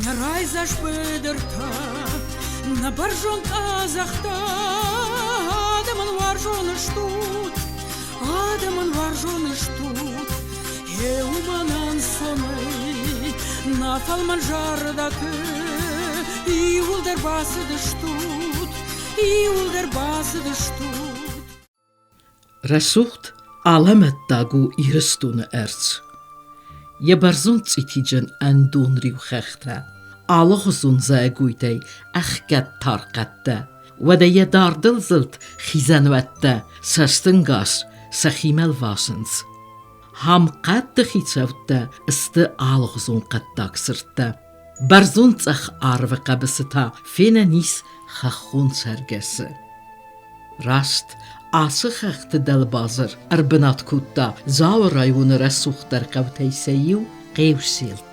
Нӕ райдзаст быдыртӕ, нӕ бӕрзонд къӕдзӕхтӕ, адӕмӕн уарзон стут, адӕмӕн уарзон стут. Гъе уымӕн ӕнцонӕй нӕ фӕлмӕн зӕрдӕты иууылдӕр бацыдыстут, иууылдӕр бацыдыстут. Рӕсугъд, алӕмӕттаг у Ирыстоны ӕрдз. Йӕ бӕрзонд цъитиджын ӕндонриу хӕхтӕ, алыгъуызон зайӕгойтӕй ӕхгӕд тар хъӕдтӕ, уӕдӕ йӕ дардыл зылд хизӕнуӕттӕ цӕстӕнгас сӕхимӕ лвасынц. Хам хъӕдты хицӕуттӕ сты алыгъуызон хъӕддаг сырдтӕ. Бӕрзонд цъӕх арвы хъӕбысы та фенӕн ис хӕххон цӕргӕсы. Раст ацы хӕхты дӕлбазыр ӕрбынат кодта Дзауы районы рӕсугъддӕр хъӕутӕй сӕ иу Хъеуселт.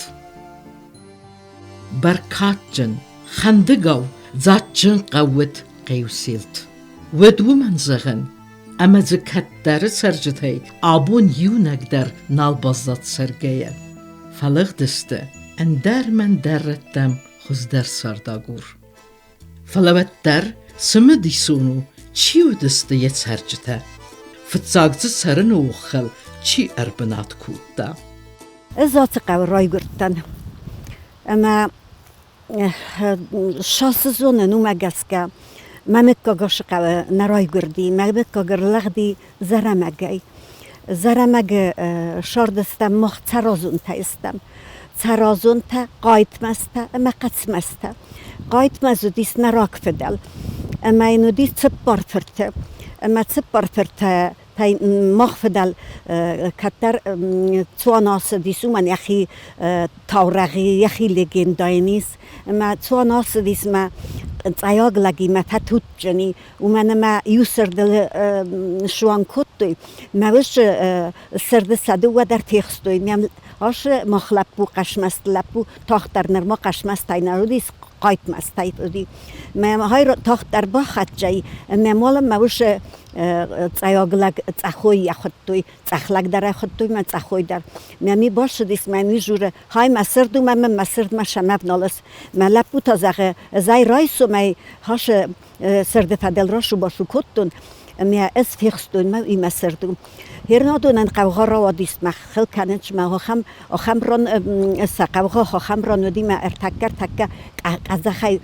Бӕркадджын, хӕндыгау дзаджджын хъӕу уыд Хъеуселт. Уӕд уымӕн зӕгъын, ӕмӕ дзы кӕддӕры цӕрджытӕй абон иунӕг дӕр нал баззад цӕргӕйӕ. Фӕлыгъдысты ӕндӕр-мӕндӕр рӕттӕм хуыздӕр цардагур. Фӕлӕ уӕддӕр цымыдисон у, чи уыдысты йӕ цӕрджытӕ, фыццаг дзы цӕрыны оххыл чи ӕрбынат кодта. Ӕз ацы хъӕуы райгуырдтӕн ӕмӕ сӕ зонын, уымӕ гӕсгӕ мӕ мыггаг ацы хъӕуы нӕ райгуырди, мӕ мыггаг ӕрлыгъди Зӕрӕмӕгӕй. Зӕрӕмӕгы сӕрдыстӕм мах Цӕразонтӕ стӕм. Цӕразонтӕ, Хъайтмазтӕ ӕмӕ Хъӕцмӕзтӕ. Хъайтмаз уыдис нӕ рагфыдӕл ӕмӕ йын уыдис цыппар фырты. Ӕмӕ цыппар фыртӕй мах фыдӕл кӕддӕр цуан ацыдис, уымӕн йӕхи таурӕгъы, йӕхи легендӕ йын ис. Ӕмӕ цуан ацыдис мӕ цъайаг лӕгимӕ фӕтуджджын и. Уымӕн ӕмӕ иу сырдыл суан кодтой, мӕ ус сырды сӕ дыууӕ дӕр фехстой. Мӕм асы мах лӕппу, хъӕсмӕст лӕппу, тагъддӕр нырма хъӕсмӕстӕй нӕ уыдис, хъайтмӕстӕй уыди. Мӕ тагъддӕр бахӕццӕ и, ӕмӕ мӕ ус цъайаг лӕг цъӕхой йӕ хуыдтой, цъӕх лӕг дӕр ӕй хуыдтой мӕ цъӕхой дӕр. Мӕ ми бацыдис, мӕ ми журы, хай мӕ сырд у, мӕ мӕ сырдмӕ сӕмӕвналыс. Мӕ лӕппу та зӕгъы, ӕз ӕй райсомӕй хасы сырды фӕдыл расу-басу кодтон, ӕмӕ ӕз фехстон мӕ уый мӕ сырд у. Хернадонӕн хъаугъа рауадис мӕ хыл кӕнынц мӕ ахӕм ахӕм ран сӕ хъаугъа ахӕм ран уыди мӕ ӕртӕккӕ-ӕртӕккӕ къӕдзӕхӕй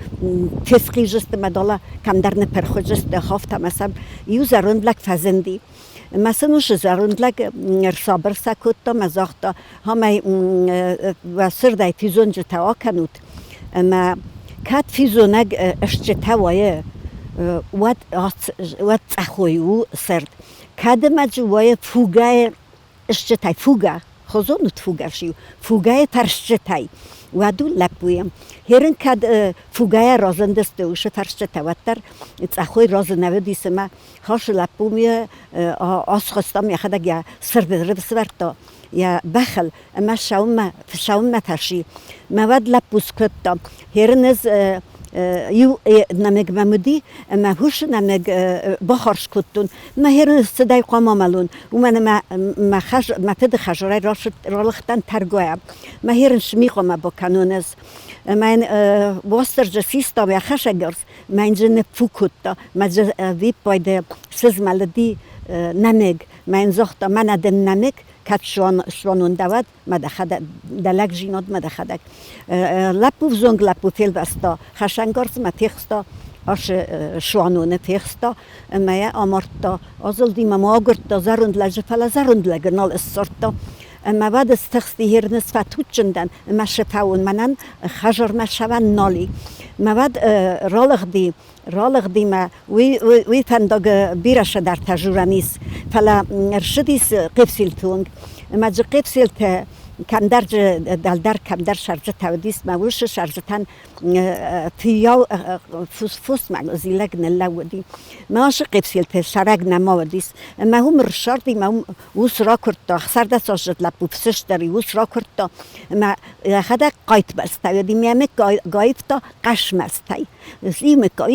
фесхъизысты мӕ дала кӕмдӕр ныппырхуыдзысты, хафта мӕ сӕм иу зӕронд лӕг фӕзынди. Мӕ сын уыцы зӕронд лӕг ӕрсабыр сӕ кодта мӕ загъта, амӕй уӕ сырдӕй физонджытӕ акӕнут ӕмӕ кӕд физонӕг стджытӕ уайы, уӕд, уӕд цъӕхой у сырд. Кӕд ӕмӕ дзы уайы фугӕйы стджытӕй, фугӕ, хозонут фугӕ сиу, фугӕйы фӕрсджытӕй, уӕд у лӕппуйы. Херын кӕд фугӕйӕ разындысты уыцы фӕрсджытӕ, уӕддӕр цъӕхой разы нӕ уыдис ӕмӕ хасы лӕппумӕ асхуыстам йӕхӕдӕг йӕ сырды сывӕрдта йӕ бӕхыл ӕмӕ сӕумӕ сӕумӕ фӕси. Мӕ уӕд лӕппу скодта. Херын ӕз иу нӕмыг мӕм уыди, ӕмӕ хус нӕмыг бахарз кодтон. Мӕ херын цыдӕй хъуамӕ амӕлон, уымӕн ӕмӕ мӕ хӕс мӕ фыды хӕзарӕй ралыгътӕн тӕргайӕ. Мӕ херын сми хъуамӕ бакӕнон ӕз. Ӕмӕ йын Уастырджи систа йӕ хӕсӕггарз, мӕ йын дзы ныффу кодта, мӕ дзы виппайды сызмӕлыди нӕмыг. Мӕ йын загъта, мӕнӕ дын нӕмыг, кӕд суанон дӕуӕд, мӕ дӕхӕдӕг, дӕ лӕгдзинад мӕ дӕхӕдӕг. Лӕппу взонг лӕппу фелвӕста хӕсӕнгарз мӕ фехста, асы суаноны фехста ӕмӕ йӕ амардта. Азылди мӕ ма агуырдта зӕронд лӕджы, фӕлӕ зӕронд лӕгы нал ссардта. Ӕмӕ уӕд стыхсти Ерныс фӕтуджджын дӕн ӕмӕ сыфӕуын мӕнӕн хӕзармӕ сӕвӕн нал и. Мӕ уӕд ралыгъди ралыгъди мӕ уый, уый фӕндаг бирӕ сӕдӕртӕ журӕн ис, фӕлӕ ӕрцыдис Хъевсилты онг. Ӕмӕ дзы Хъевсилтӕ кӕмдӕр дӕлдӕр кӕмдӕр сӕрджытӕ уыдис, мӕ уыцы сӕрджытӕн фыййау фосмӕ зилӕг ныллӕууыди. Мӕ ацы Хъевсилты сӕрӕг нӕма уыдис. Ӕмӕ уым ӕрсарди мӕ уым ус ракуырдта, ӕхсӕрдӕсаздзыд лӕппу фсыстӕри ус ракуырдта ӕмӕ йӕхӕдӕг хъайтмӕстӕй уыди, мӕ гаивта хъӕсмӕстӕй. Имыкка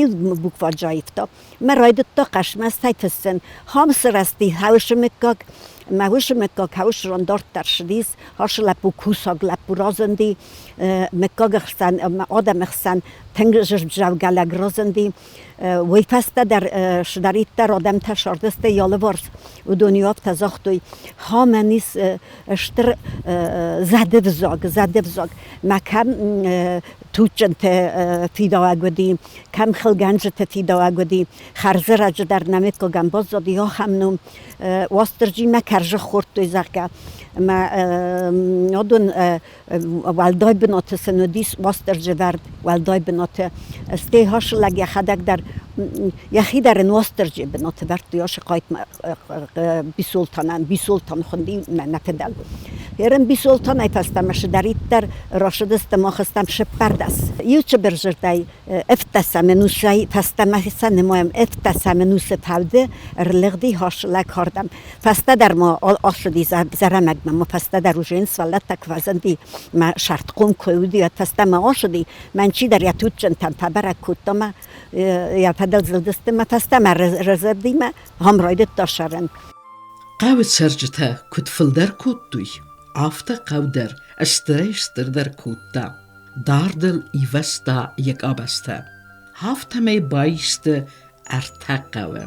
букваджаивта. Мӕ райдыдта хъӕсмӕстӕй фыссын. Хам сырӕзти хӕусы мыггаг. Мӕ усы мыггаг хӕуысрон дарддӕр ссыдис, ацы лӕппу кусӕг лӕппу разынди, мыггагы хсӕн ӕмӕ адӕмы хсӕн тынг зырзӕвгӕ лӕг разынди. Уый фӕстӕ дӕр цыдӕриддӕр адӕмтӕ сардысты йӕ алыварс, уыдон-иу афтӕ загътой, Хамӕн ис стыр зӕды взаг, зӕды взаг. Мӕ кӕм туджджынты фидауӕг уыди, кӕм хылгӕнджыты фидауӕг уыди, хӕрзӕрӕджы дӕр нӕ мыггагӕн баззади ахӕм ном. Уастырджимӕ кӕрзых хордтой, зӕгъгӕ. Ӕмӕ уыдон уӕлдай бынаты сын уыдис Уастырджи вӕрд, уӕлдай бынаты. Стӕй хасы лӕг йӕхӕдӕг дӕр йӕхи дӕр ын Уастырджи бынаты вӕрдтой ашы хъайтмӕ Бисолтанӕн. Бисолтан хуынди мӕ фыдӕл. Ерын Бисолтанӕй фӕстӕмӕ цыдӕриддӕр рацыдысты мах стӕм цыппӕрдӕс. Иу цыбыр дзырдӕй ӕвддӕсӕм ӕнусӕй фӕстӕмӕ сӕ нымайӕм ӕвддӕсӕм ӕнусы фӕуды ӕрлыгъди хасы лӕг ардӕм. Фӕстӕдӕр ма ацыди Зӕрӕмӕгмӕ, ма фӕстӕдӕр уже ын сывӕллӕттӕ куы фӕзынди, мӕ сӕрдхъом куы уыди, уӕд фӕстӕмӕ ацыди. Мӕн чидӕр йӕ туджджынтӕм фӕбӕрӕг кодта мӕ йӕ фӕдыл зылдысты мӕ фӕстӕмӕ разылди мӕ ам райдыдта сӕрын. Хъӕуы цӕрджытӕ куыд фылдӕр кодтой, афтӕ хъӕу дӕр стырӕй-стырдӕр кодта. Дардыл ивӕзта йӕ къабӕзтӕ. Афтӕмӕй баисты ӕртӕ хъӕуы.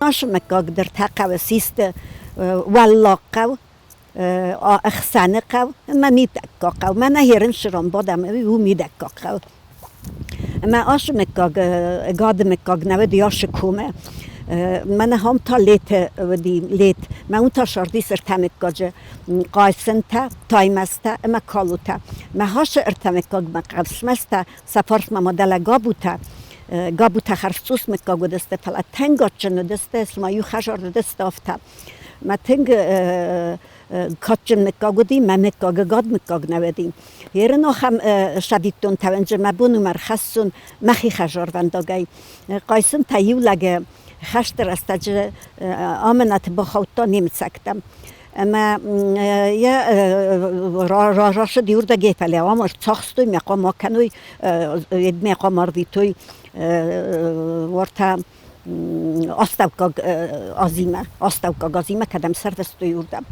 Ашы мыггаг дӕр та хъӕуы систы Уӕллаг хъӕу, Ӕхсӕны хъӕу ӕмӕ Мидӕггаг хъӕу. Мӕнӕ Херынсырон бадӕм, у Мидӕггаг хъӕу. Ӕмӕ ашы мыггаг, гады мыггаг нӕ уыди ашы комы. Мӕнӕ ам та Леты уыди, Лет. Мӕ уым та сардис ӕртӕ мыггаджы. Хъайсынтӕ, Таймӕзтӕ ӕмӕ Калутӕ. Мӕ хасы ӕртӕ мыггагмӕ Хъӕвсмӕзтӕ, сӕ фарсмӕ ма дӕлӕ Габутӕ. Габутӕ хӕрзцъус мыггаг уыдысты, фӕлӕ тынг адджын уыдысты, цыма иу хӕзар уыдысты, афтӕ. Мӕ тынг кадджын мыггаг уыди, мӕ мыггаг ӕгад мыггаг нӕ уыди. Ерын ахӕм сабиддонтӕ мӕ бон уым ӕрхӕссон мӕхи хӕзарвӕндагӕй. Хъайсын та иу лӕгы хӕсты рӕстӕджы амынӕты бахаудта немыцӕгтӕм. Ӕмӕ йӕ рацыд иуырдӕгӕй, фӕлӕ ам ӕрцахстой, мӕ хъуамӕ акӕной, мӕ хъуамӕ арвитой уӕртӕ астӕуккаг Азимӕ, астӕуккаг Азимӕ, кӕдӕм сӕрвыстой, уырдӕм.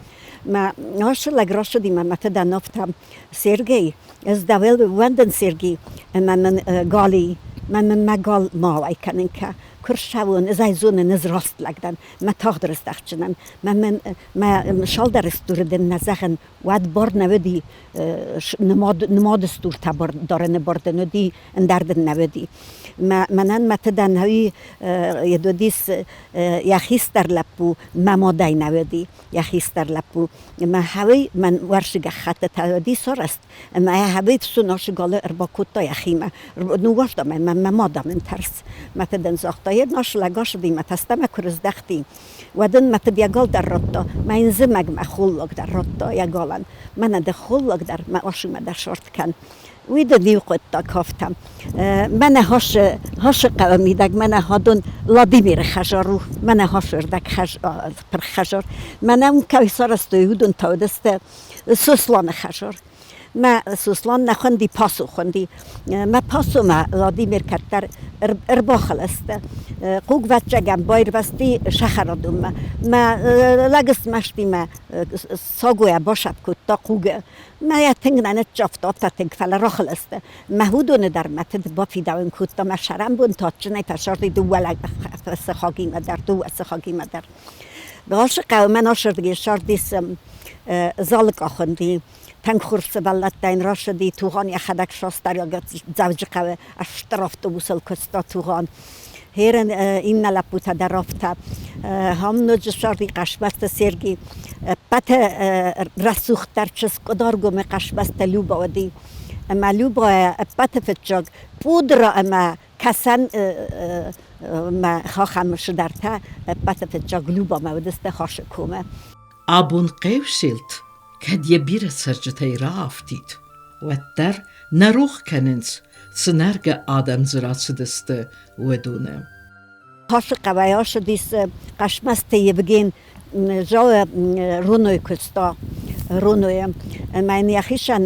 Мӕ ашы лӕг рацыди мӕ фыдӕн афтӕ: Сергей, ӕз дӕуыл ууӕндын, Сергей, ӕмӕ мын гали, мӕ мын мӕ гал ма ауӕй кӕнын кӕ. Куы рцӕуон, ӕз ӕй зонын, ӕз раст лӕг дӕн, мӕ тагъд рыздӕхдзынӕн. Мӕ мын мӕ салдӕр стуры дын нӕ зӕгъын, уӕд бар нӕ уыди, нымады стуртӕ дарыны бар дын уыди, ӕндӕр дын нӕ уыди. Мӕнӕн мӕ фыдӕн уый уыдис йӕ хистӕр лӕппу, мӕ мадӕй нӕ уыди йӕ хистӕр лӕппу. Мӕ хӕуый мӕн уӕрсы гӕххӕттытӕ уыди сарӕзт, ӕмӕ йӕ хӕуый фсуносы галы ӕрбакодта йӕхимӕ. Ныууагъта мӕ, мӕ мад мын тӕрс. Мӕ фыд ын загъта, йе нас лӕг ацыди мӕ фӕстӕмӕ куы рыздӕхти, уӕд ын мӕ фыд йӕ гал дӕр радта, мӕ йын зымӕгмӕ холлаг дӕр радта йӕ галӕн. Мӕнӕ дӕ холлаг дӕр мӕ асимӕ дӕр сарт кӕн. Уый дын иу хъуыддаг афтӕ. Мӕнӕ хасы, хасы хъӕуы мидӕг мӕнӕ хӕдон Владимиры хӕзар у, мӕнӕ хасырдӕг пырх хӕзар. Мӕнӕ уым кӕй сарӕзтой, уыдон та уыдысты Сосланы хӕзар. Мӕ Сослан нӕ хуынди, Пасо хуынди. Мӕ Пасомӕ Владимир кӕддӕр ӕрбахӕлӕстӕ. Хъугвӕццӕгӕн байрвӕзти сахарадонмӕ. Мӕ лӕг смӕсти мӕ сагойӕ басӕпп кодта хъугы. Мӕ йӕ тынг нӕ ныццавта, афтӕ тынг, фӕлӕ рахӕлӕстӕ. Мӕ уыдоны дӕр мӕ фыд бафидауын кодта мӕ сӕрӕнбон тадджынӕй фӕсарди дыууӕ сыхагимӕ дӕр, дыууӕ сыхагимӕ дӕр. Галсы хъӕуы мӕн асырдыгӕй ссардис Залыкъа хуынди. Тынг сывӕллӕттӕ йын рацыди, Тугъан йӕхӕдӕг састӕрӕг Дзӕуджыхъӕуы стыр автобусыл куыста Тугъан. Херын иннӕ лӕппутӕ дӕр афтӕ. Ам ноджы ссарди Хъӕсмӕзты Серги. Ӕппӕты рӕсугъддӕр чызг Къуыдаргомы Хъӕсмӕзты Люба уыди. Ӕмӕ Люба ӕппӕты фыццаг пудра ӕмӕ кӕсӕн мӕ хахӕм сыдӕртӕ ӕппӕты фыццаг Любамӕ уыдысты Хасы комы. Абон Хъевселт кӕд йӕ бирӕ цӕрджытӕй раафтид, уӕддӕр нӕ рох кӕнынц, цы нӕргӕ адӕм дзы рацыдысты, уыдоны. Хасы хъӕуӕй ацыдис Хъӕсмӕзты Евген залы Ронойы куыста Ронойы ӕмӕ йын йӕхицӕн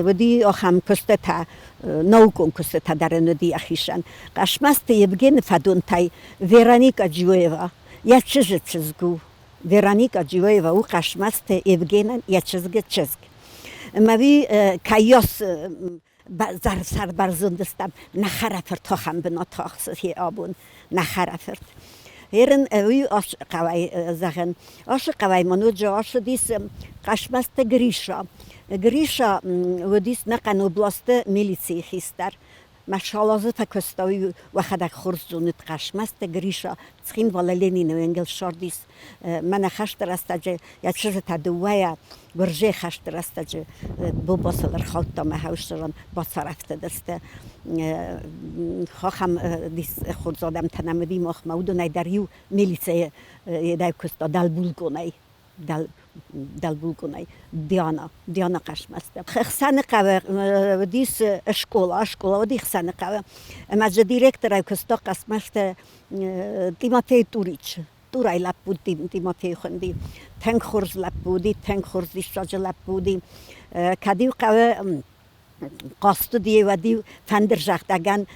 уыди ахӕм куыстытӕ, наукон куыстытӕ дӕр ын уыди йӕхицӕн. Хъӕсмӕзты Евгены фӕдонтӕй Вероника Джиоева йӕ чызджы чызг у. Вероника Джиоева у Хъӕцмӕзты Евгенӕн йӕ чызгы чызг. Ӕмӕ уый кӕййос сӕрбӕрзонд стӕм, нӕ хӕрӕфырт ахӕм бынат ахсы абон, нӕ хӕрӕфырт. Ерын уый хъӕуӕй зӕгъын, ацы хъӕуӕй ма ноджы ацыдис Хъӕцмӕзты Гриша. Гриша уыдис нӕхъӕн областы милицийы хистӕр. Мӕ Шалазы фӕкуыста, уый уӕхӕдӕг хорз зонут, Хъӕцмӕзты Гриша Цхинвалы Ленины уынгыл ссардис. Мӕнӕ хӕсты рӕстӕджы йӕ чызджытӕ дыууӕйӕ Гуырдзыйы хӕсты рӕстӕджы Бобосыл ӕрхаудта мӕ хӕусырон бацарӕфтыдысты. Ахӕм хорз адӕмтӕ нӕм уыди махмӕ, уыдонӕй дӕр иу милицӕйы йедӕй куыста дӕлбулкъонӕй. Дӕлбулкъонӕй Диана, Диана Хъӕсмӕзты. Хсӕны хъӕуы уыдис скъола, скъола уыди Хсӕны хъӕуы. Ӕмӕ дзы директорӕй куыста Хъӕцмӕзты Тимофей Турич. Турай лӕппу Тимофей хуынди. Тынг хорз лӕппу уыди, тынг хорз диссаджы лӕппу уыди. Кӕд-иу хъӕуы хъазт уыди, уӕд-иу фӕндырзагъдӕгӕн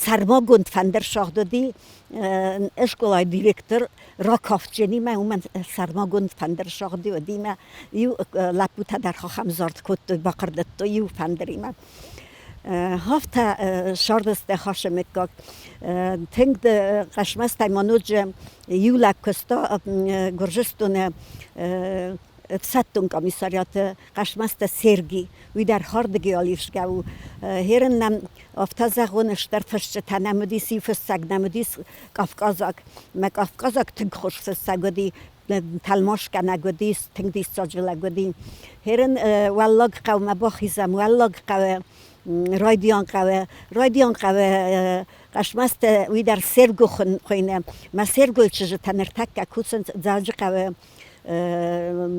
сӕрмагонд фӕндырсагъд уыди. Скъолайы директор ракафджынимӕ уымӕн сӕрмагонд фӕндырсагъд уыди мӕ иу лӕппутӕ дӕр ахӕм зард кодтой, бахъырдыдтой иу фӕндыримӕ. Афтӕ сардысты хасы мыггаг. Тынг хъӕсмӕстӕй ма ноджы иу лӕг куыста Гуырдзыстоны ӕфсӕддон комиссариаты Хъӕсмӕзты Серги. Уый дӕр хӕрдыгӕй алисгӕ у. Херын нӕм афтӕ зӕгъон, стыр фысджытӕ нӕм уыдис, иу фыссӕг нӕм уыдис кавказаг. Мӕ кавказаг тынг хорз фыссӕг уыди, тӕлмацгӕнӕг уыдис, тынг диссаджы лӕг уыди. Херын Уӕллаг хъӕумӕ бахизӕм, Уӕллаг хъӕуы, Райдиан хъӕуы, Райдиан хъӕуы Хъӕсмӕзты уый дӕр Серго хуыйны. Мӕ Сергойы чызджытӕ ныртӕккӕ кусынц Дзӕуджыхъӕуы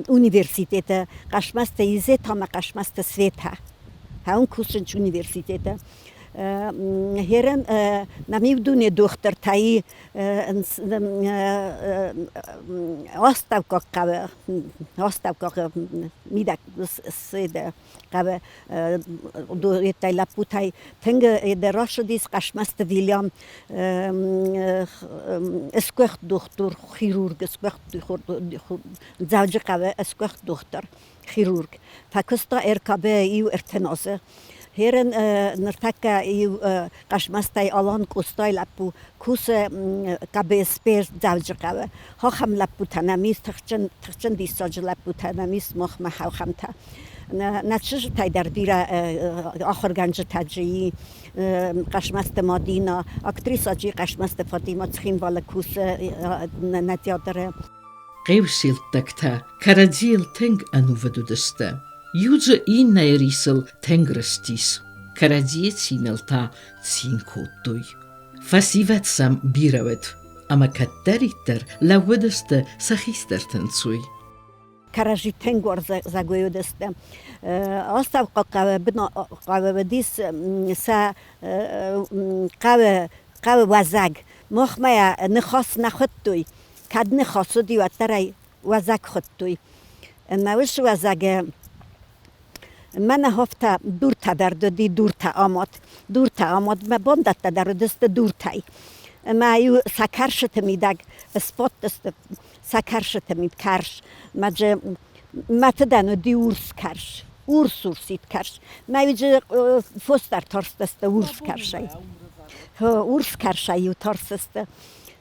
университеты Хъӕсмӕзты Изет ӕмӕ Хъӕсмӕзты Светӕ. Хӕуын кусынц университеты. Херын нӕм иу дуне дохтыртӕй астӕуккаг хъӕуы, астӕуккаг мидӕг хъӕуы дуэттӕй лӕппутӕй тынг рацыдис Хъӕсмӕзты Вильям сгуыхт дохтыр, хирург, сгуыхт Дзӕуджыхъӕуы сгуыхт дохтыр, хирург. Фӕкуыста РКБ иу ӕртын азы. Херын ныртӕккӕ иу Хъӕсмӕзтӕй Алан Къостай лӕппу кусы КБСП Дзӕуджыхъӕуы. Ахӕм лӕппутӕ нӕм ис, тыхджын, тыхджын диссаджы лӕппутӕ нӕм ис махмӕ хӕхӕмтӕ. Нӕ чызджытӕй дӕр бирӕ ахуыргӕнджытӕ джи Хъӕсмӕзты Мадина, актрисӕ джи Хъӕсмӕзты Фатима Цхинвалы кусы нӕ театры. Хъеусилдтӕгтӕ кӕрӕдзийыл тынг ӕнувыд уыдысты. Иу дзы иннӕйы рисыл тынг рыстис, кӕрӕдзийы циныл та цин кодтой. Фӕсивӕд сӕм бирӕ уыд, ӕмӕ кӕддӕриддӕр лӕууыдысты сӕ хистӕрты нцой. Кӕрӕдзи тынг уарзӕгой уыдысты. Астӕуккаг хъӕуы хъӕуы уыдис сӕ хъӕуы хъӕуы уазӕг. Махмӕ ныхас нӕ хуыдтой. Кӕд ныхас уыди, уӕддӕр ӕй уазӕг хуыдтой. Ӕмӕ уыцы уазӕгы мӕнӕ афтӕ дуртӕ дӕр уыди, дуртӕ амад. Дуртӕ амад, мӕ бандӕттӕ дӕр уыдысты дуртӕй. Ӕмӕ-иу сӕ кӕрсыты мидӕг сбадтысты, сӕ кӕрсыты мид кӕрс. Мӕ дзы мӕ фыдӕн уыди урс кӕрс, урс-урсид кӕрс. Мӕ-иу дзы фос дӕр тарстысты урс кӕрсӕй. Урс кӕрсӕй-иу тарстысты.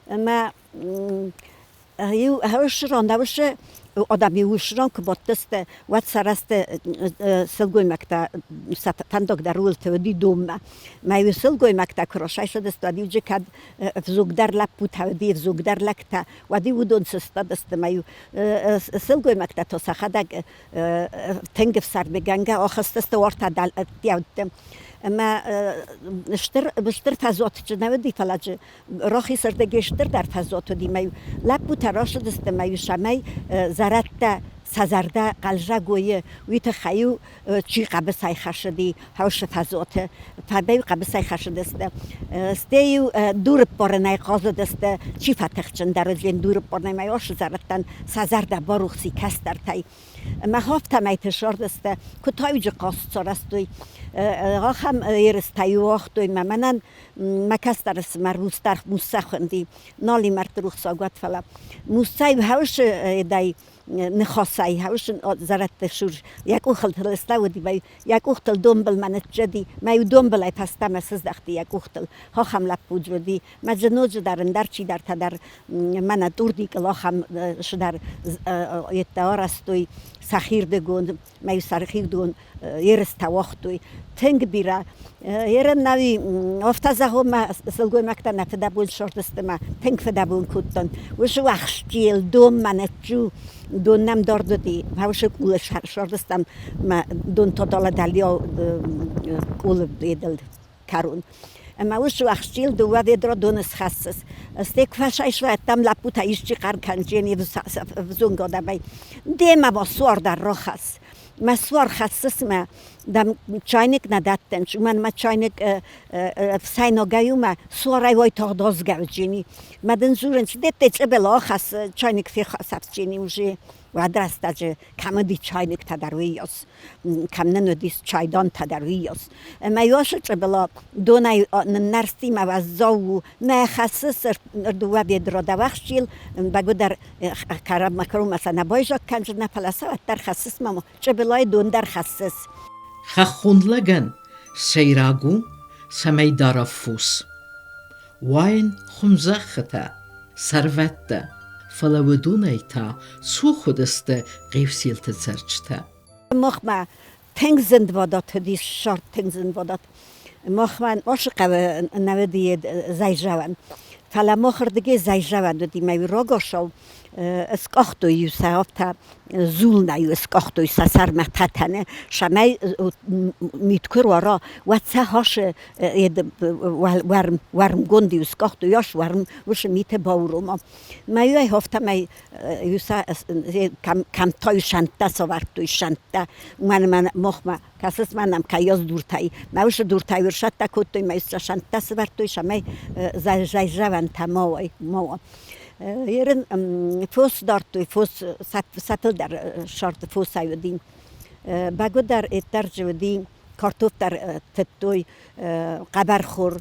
Ӕмӕ Иу ӕхсырон ӕвсы адӕм иу ӕхсырон куы бадтысты, уӕд сӕ рӕзты сылгоймӕгтӕ сӕ фӕндаг дӕр уылты уыди донмӕ. Мӕ иу сылгоймӕгтӕ куы расайсыдысты, уӕд-иу джы кӕд ӕвзонгдӕр лӕппутӕ уыди, ӕвзонгдӕр лӕгтӕ, уӕд-иу уыдон сыстадысты мӕ-иу сылгоймӕгтӕ та сӕхӕдӕг тынг ӕфсӕрмыгӕнгӕ ахызтысты уартӕ дӕлӕттӕ. Ӕмӕ стыр, стыр фӕзуатджы нӕ уыди, фӕлӕ джы рахизырдыгӕй стырдӕр фӕзуат уыди мӕ лӕппутӕ рацыдысты мӕ сӕмӕй зӕрӕдтӕ. Сӕ зӕрдӕ хъӕлдзӕг уойы, уый тыххӕй-иу чи хъӕбысӕй хӕссыди хаусы фӕзоты, фӕдӕй хъӕбысӕй хӕссыдысты. Стӕй-иу дурыппарынӕй хъазыдысты, чи фӕтыхджындӕр уыдзӕн дурыппарынӕй ма ӕсызӕрӕттӕн сӕ зӕрдӕ барухс и кӕстӕртӕй. Ӕмӕ афтӕмӕйты сардысты, куы тауджы хъазт сарӕзтой, ахӕм ерыстӕ-иу уагътой мӕ мӕнӕн мӕ кӕстӕр ӕфсымӕр Мустар Муссӕ хуынди, нал и мӕрдты рухсаг уӕд, фӕлӕ Муссӕ-иу хаусы едӕй ныхасӕй хаусы зӕрӕдты сур йӕ къухыл лыстӕуыди, йӕ къухтыл донбылмӕ ныццыди, мӕ-иу донбылӕй фӕстӕмӕ сыздӕхти йӕ къухтыл. Ахӕм лӕппу дзы уыди. Мӕ дзы ноджыдӕр ӕндӕр чидӕртӕ дӕр мӕнӕ дурдикыл ахӕм цыдӕр йедтӕ арӕзтой сӕхирдыгон, мӕ сӕрхирдыгон ерыстӕ уагътой. Тынг бирӕ. Ерын нӕуи афтӕ зӕгъон, мӕ сылгоймӕгтӕ нӕ фыдӕбон сордысты мӕ тынг фыдӕбон кодтон. Уыцы уӕхсчъил донмӕ ныццу, дон нӕм дард уыди, фаусы къулы сордыстӕм мӕ дон тотала дӕлиау къулы бедыл кӕрон. Ӕмӕ уыцы уӕхсчъил дыууӕ ведро доны схӕссыс. Стӕй куы фӕсайсуӕттӕм лӕппутӕ исчи хъӕр кӕнджени взонг адӕмӕй: Демӕ ма суар дӕр рахӕсс. Мӕ суар хӕссыс мӕ дам чайник нӕ дӕттынц, уымӕн мӕ чайник ӕфсӕйнагӕй у мӕ суарӕй уайтагъд азгӕлджени. Мӕ дын дзурынц, деттӕй цъыбыл ахӕсс, чайник фехӕсӕфджени уже. Уӕд рӕстӕджы кӕм уыди чайниктӕ дӕр уыйас, кӕм нын уыдис чайдантӕ дӕр уыйас. Ӕмӕ йосы чъыбыла донӕй ныннӕрсти мӕ уӕззау у, нӕ хӕссыс дыууӕ ведро дӕуӕхсчъил, бӕгуыдӕр кӕронмӕ сӕ нӕ байзаг кӕндзынӕ, фӕлӕ сӕ уӕддӕр хӕссыс мӕ чъыбылайы дон дӕр хӕссыс. Хӕххон лӕгӕн сӕйраг у, цӕмӕй дара фос. Уайын хуымзӕххытӕ, сӕрвӕттӕ, фӕлӕ уыдонӕй та цух уыдысты Хъевсилты цӕрджытӕ. Махмӕ тынг зындвадат уыдис, ссард тынг зындвадат. Махмӕ Ошы хъӕуы нӕ уыди зӕйзӕуӕн. Фӕлӕ махырдыгӕй зӕйзӕуӕн уыди мӕ рагацау скъахтой-иу сӕ афтӕ зулнӕ-иу скъахтой сӕ сӕрмӕ тӕтӕны, цӕмӕй мит куы руара, уӕд сӕ хасы уӕрмгонд-иу скъахтой, ас уӕрм уыцы миты баурома. Мӕ-иу афтӕмӕй кӕмттӕ сӕнттӕ сӕвӕрдтой, сӕнттӕ. Уымӕн ӕмӕ махмӕ кӕсыс ма нӕм кӕййас дуртӕй. Мӕ уыцы дуртӕй урсӕттӕ кодтой, мӕ сӕ сӕнттӕ сӕвӕрдтой, цӕмӕй зӕйзӕвӕнтӕ ма уа. Ерын фос дардтой, фос сӕ фылдӕр сӕрды фосӕй уыди. Бӕгуыдӕр ӕддӕрджы уыди картоф дӕр тыдтой, хъӕбӕрхор,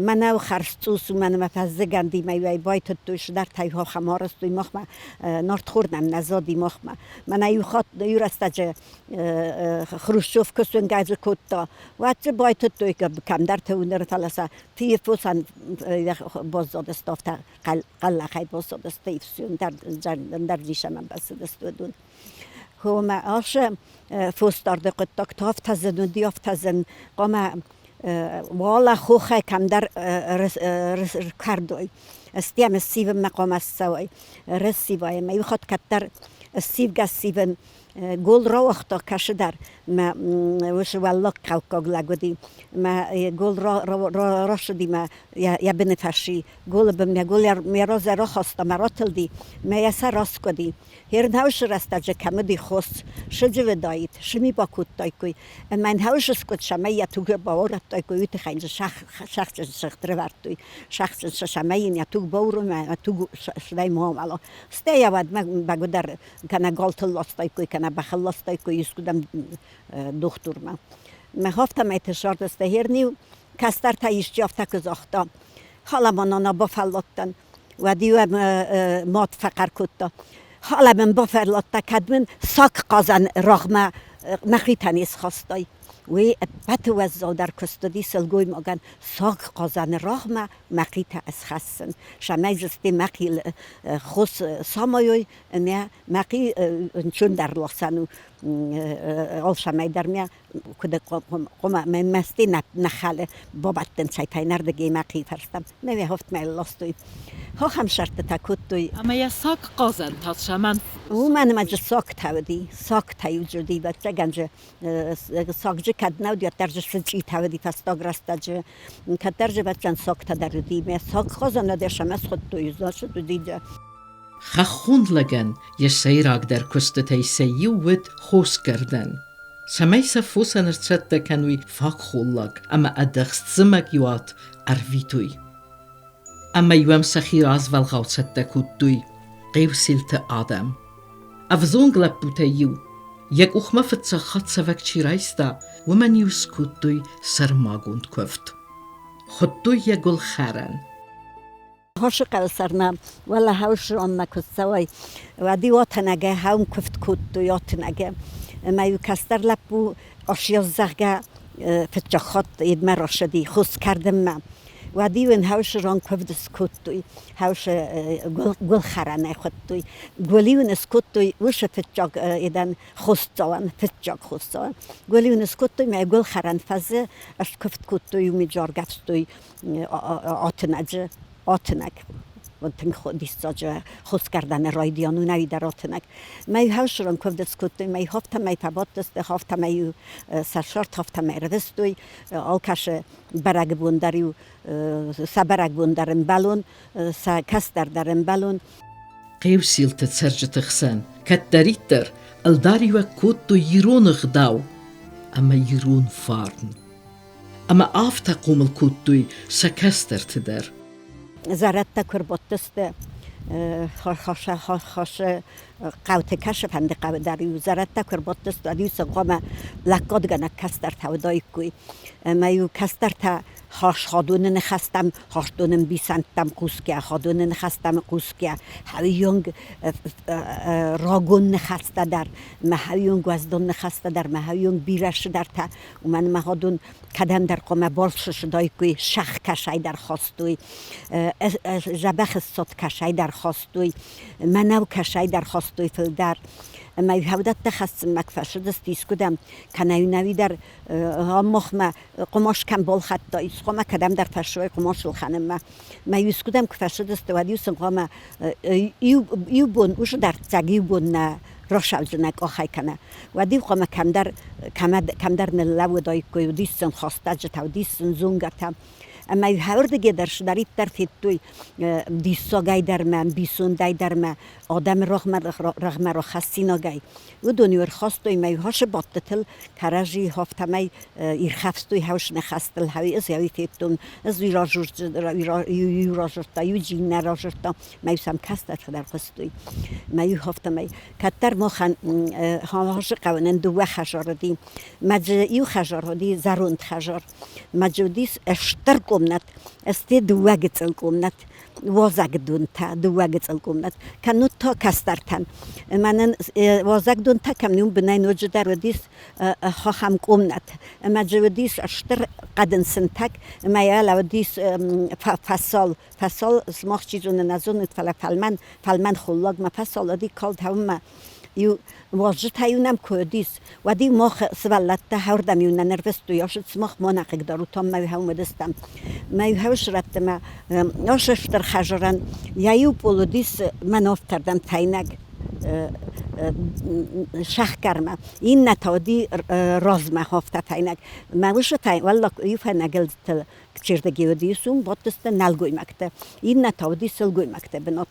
мӕнӕу хӕрзцъус, уымӕн ӕмӕ фӕззыгӕндимӕ байтыдтой, сыдӕртӕй хохӕм арӕзтой махмӕ, нартхор нӕм нӕ зади махмӕ. Мӕнӕ иу хатт, иу рӕстӕджы Хрущев куы суынгӕджы кодта, уӕд дзы байтыдтой кӕмдӕрты уынӕр, фӕлӕ сӕ фийы-фосӕн баззадысты афтӕ хъӕллӕхӕй баззадысты, ӕндӕр нисӕмӕн бацыдысты уыдон. Хомӕ ашы фосдарды хъуыддаг та афтӕ зын уыди, афтӕ зын, хъуамӕ уалӕ хохӕй кӕмдӕр ркӕрдой. Стӕм ссивынмӕ хъуамӕ ссӕуой, рыссивай ӕмӕ иу хатт кӕддӕр ссивгӕ-ссивын гол рауагъта кӕсыдӕр мӕ уыцы уӕллаг хъӕуккаг лӕг уыди мӕ гол рацыди мӕ йӕ быны фӕсси голы бынмӕ гол йӕ разӕй рахаста мӕ ратылди мӕ йӕ сӕр аскъуыди. Хернхаусы рӕстӕджы кӕм уыди хос, сыджывыдаид, сми бакодтаиккой ӕмӕ Ӕнхаусы скъуыд цӕмӕй йӕ туг баурӕдтаиккой, уый тыххӕй дзы сахджын сыгъд рывӕрдтой. Сахджын сӕ цӕмӕй йын йӕ туг баурома ӕмӕ туг сыдӕй ма амӕла. Стӕй йӕ уӕдмӕ бӕгуыдӕр кӕнӕ галтыл ластаиккой, кӕнӕ бӕхыл ластаиккой искуыдӕм дохтырмӕ. Мӕ афтӕмӕйты ссардысты херниу, кӕстӕртӕ исчи афтӕ куы загъта, Халамонона бафӕлладтӕн, уӕд-иу ӕм мад фӕхъӕр кодта: Халӕ мын бафӕлладтӕ, кӕд мын саг хъазӕн рагъмӕ мӕхитӕ не схастай. Уый ӕппӕты уӕззаудӕр куыст уыди сылгоймагӕн саг хъазӕны рагъмӕ мӕхъитӕ ысхӕссын, цӕмӕй дзы сте мӕхъи хос самайой ӕмӕ мӕхъи ӕнцондӕр ласӕн у алцӕмӕй дӕр мӕ куыд хъуамӕ мӕсти нӕ хӕлы бабӕттын цӕйфӕйнӕрдыгӕй мӕхъи фӕрстӕм мӕ уӕхофтмӕ ластой. Хохӕмсӕртытӕ кодтой. Ӕмӕ йӕ саг хъазӕн та цӕмӕн? Уымӕн ӕмӕ дзы сагтӕ уыди, сагтӕ-иу дзы уыди, ӕвӕццӕгӕн дзы сагджы кӕд нӕ уыди, уӕддӕр дзы сычъитӕ уыди фӕстаг рӕстӕджы. Кӕддӕр ӕвӕццӕгӕн сагтӕ дӕр уыди. Мӕ саг хъазӕн ӕмӕ схуыдтой, значит, уыди. Хӕххон лӕгӕн йӕ сӕйрагдӕр куыстытӕй сӕ иу уыд хосгӕрдӕн. Цӕмӕй сӕ фосӕн ӕрцӕттӕ кӕной фаг холлаг ӕмӕ ӕдыхст зымӕгиуат ӕрвитой. Ӕмӕ-иу ӕм сӕхи развӕлгъау цӕттӕ кодтой Хъеуселты адӕм. Ӕвзонг лӕппутӕй-иу йӕ къухмӕ фыццаг хатт цӕвӕг чи райста, уымӕн-иу скодтой сӕрмагонд куывд. Хуыдтой йӕ гуылхӕрӕн. Хосы хъӕуы сӕрмӕ уӕлӕ хӕуысронмӕ куы цӕуай, уӕд-иу отӕнӕгӕй хӕум куывд кодтой отӕнӕгӕ. Ӕмӕ-иу кӕстӕр лӕппу Осиоз, зӕгъгӕ, фыццаг хатт едмӕ рацыди хос кӕрдынмӕ. Уӕд-иу ын хӕуысрон куывд скодтой, хӕусы гуылхӕрӕнӕй хуыдтой. Гуыл-иу ын скодтой уыцы фыццаг едӕн хосдзауӕн, фыццаг хосдзауӕн. Гуыл-иу ын скодтой мӕ гуылхӕрӕн фӕзы скуывд кодтой, уым заргӕвстой отынӕджы отынӕг тынг диссаджы хосгӕрдӕны райдиан у нӕуи дӕр отынӕг. Мӕ хӕсрон куывд скодтой, мӕ хофтӕмӕй фӕбадтысты, хофтӕмӕй сӕ сӕрт хофтӕмӕй рвыстой, алкӕсы бӕрӕгбон дӕр-иу сӕ бӕрӕгбон дӕр ӕмбӕлон, сӕ кӕстӕр дӕр ӕмбӕлон. Хъеусилты цӕрджыты хсӕн кӕддӕриддӕр ӕлдариуӕг кодтой ирон ӕгъдау ӕмӕ ирон фарн. Ӕмӕ афтӕ хъомыл кодтой сӕ кӕстӕрты дӕр. Зӕрӕдтӕ куы рбадтысты хосы хъӕуты кӕсыфӕнды хъӕуы дӕр-иу зӕрӕдтӕ куы рбадтысты, уӕд-иу сын хъуамӕ лӕггадгӕнӕг кӕстӕртӕ уыдаиккой. Ӕмӕ-иу кӕстӕртӕ хос ходоны ныхӕстӕм, хосдоны ӕмбисӕндтӕм хъусгӕ, ходоны ныхӕстӕм хъусгӕ, хӕуыйонг рагон ныхӕстӕ дӕр, мӕ хӕуыйонг уӕздон ныхӕстӕ дӕр, мӕ хӕуыйонг бирӕ цыдӕртӕ, уымӕн ӕмӕ ходон кӕдӕмдӕр хъуамӕ балцы цыдаиккой, сӕгъ кӕцӕйдӕр хастой, дзӕбӕх цот кӕцӕйдӕр хастой, мӕнӕу кӕцӕйдӕр хастой фылдӕр. Ӕмӕ уыдӕттӕ хӕссынмӕ куы фӕцыдысты искуыдӕм, кӕнӕ нӕуи дӕр махмӕ хъуымац кӕм балхӕдта, хъуамӕ кӕдӕмдӕр фӕсой хъуымац ӕлхӕнынмӕ. Мӕ искуыдӕм куы фӕцыдысты, уӕд-иу сын хъуамӕ иу бон уыцы дӕрддзӕг иу бон нӕ расӕлдзынӕ къахӕй кӕнӕ. Уӕд-иу хъуамӕ кӕмдӕр, кӕмдӕр ныллӕууыдаиккой, уыдис сын хӕстӕджытӕ, уыдис сын зонгӕтӕ. Ӕмӕ ӕрдыгӕй дӕр цыдӕриддӕр федтой диссагӕй дӕр мӕ, ӕмбисондӕй дӕр мӕ, адӕмы рӕгъмӕ рахӕссинагӕй. Уыдон-иу ӕрхастой мӕ хасы бадтытыл, кӕрӕдзи афтӕмӕй ирхӕфстой хӕс ныхӕстыл, ӕз ӕй федтон, ӕз уый разырдта, иу джин нӕ разырдта, мӕ сӕм кӕстӕртӕ дӕр хъуыстой. Мӕ иу афтӕмӕй кӕддӕр махӕн Хасы хъӕуӕн дыууӕ хӕдзары уыди. Мӕ дзы иу хӕдзар уыди зӕронд хӕдзар. Мӕ дзы уыдис стыр къомнӕт, сте дыууӕ гыццыл къомнӕт, уазӕгдонтӕ, дыууӕ гыццыл къомнӕт. Кӕннод та кӕстӕртӕн. Мӕнӕн уазӕгдонтӕ кӕм уым бынӕй ноджыдӕр уыдис ахӕм къомнӕт. Ӕмӕ дзы уыдис стыр хъӕдын сынтӕг, ӕмӕ йӕ уыдис фасол. Фасол сымах чи зоны, нӕ зонут, фӕлӕ фӕлмӕн, фӕлмӕн холлагмӕ фасол уыди калд хӕуынмӕ. Иу уазджытӕ-иу нӕм куы уыдис, уӕд-иу мах сывӕллӕттӕ хӕрдӕм-иу нӕ нырвыстой, ӕхсыд сымах ма нӕ хъыгдарут, ам мӕ хӕуын уыдыстӕм. Мӕ хӕуысрӕтты мӕ асы стыр хӕзырӕн йӕ иу пъол уыдис мӕн авдтӕрдӕм фӕйнӕг сӕхгӕрмӕ, иннӕ та уыди размӕ хафта фӕйнӕг. Мӕ усы уӕллаг иу фӕйнӕгыл чердыги уыдис, уым бадтысты нӕлгоймӕгтӕ, иннӕ та уыди сылгоймӕгты бынат.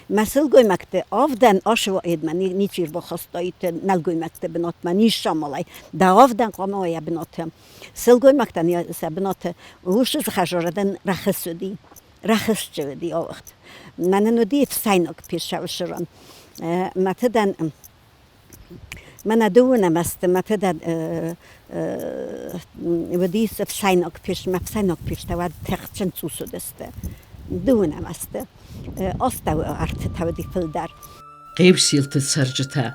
Мӕ сылгоймӕгты авдӕн асываедмӕ ничи ӕрбахастаид нӕлгоймӕгты бынатмӕ, ниссамалай. Дӕ авдӕн хъуамӕ уа йӕ бынаты. Сылгоймӕгтӕн сӕ бынаты усы хӕзарадӕн рӕхыс уыди. Рӕхысджы уыди ауыгъд. Мӕнӕн уыди ӕфсӕйнаг пешӕусыран. Мӕ фыдӕн Мӕнӕ дыууынӕм азты мӕ фыдӕн уыдис ӕфсӕйнаг пеш, мӕ ӕфсӕйнаг пештӕ уӕд тыхджын цъус уыдысты. Дыууынӕм азты астӕу ӕртытӕ уыди фылдӕр. Хъеусилты цӕрджытӕ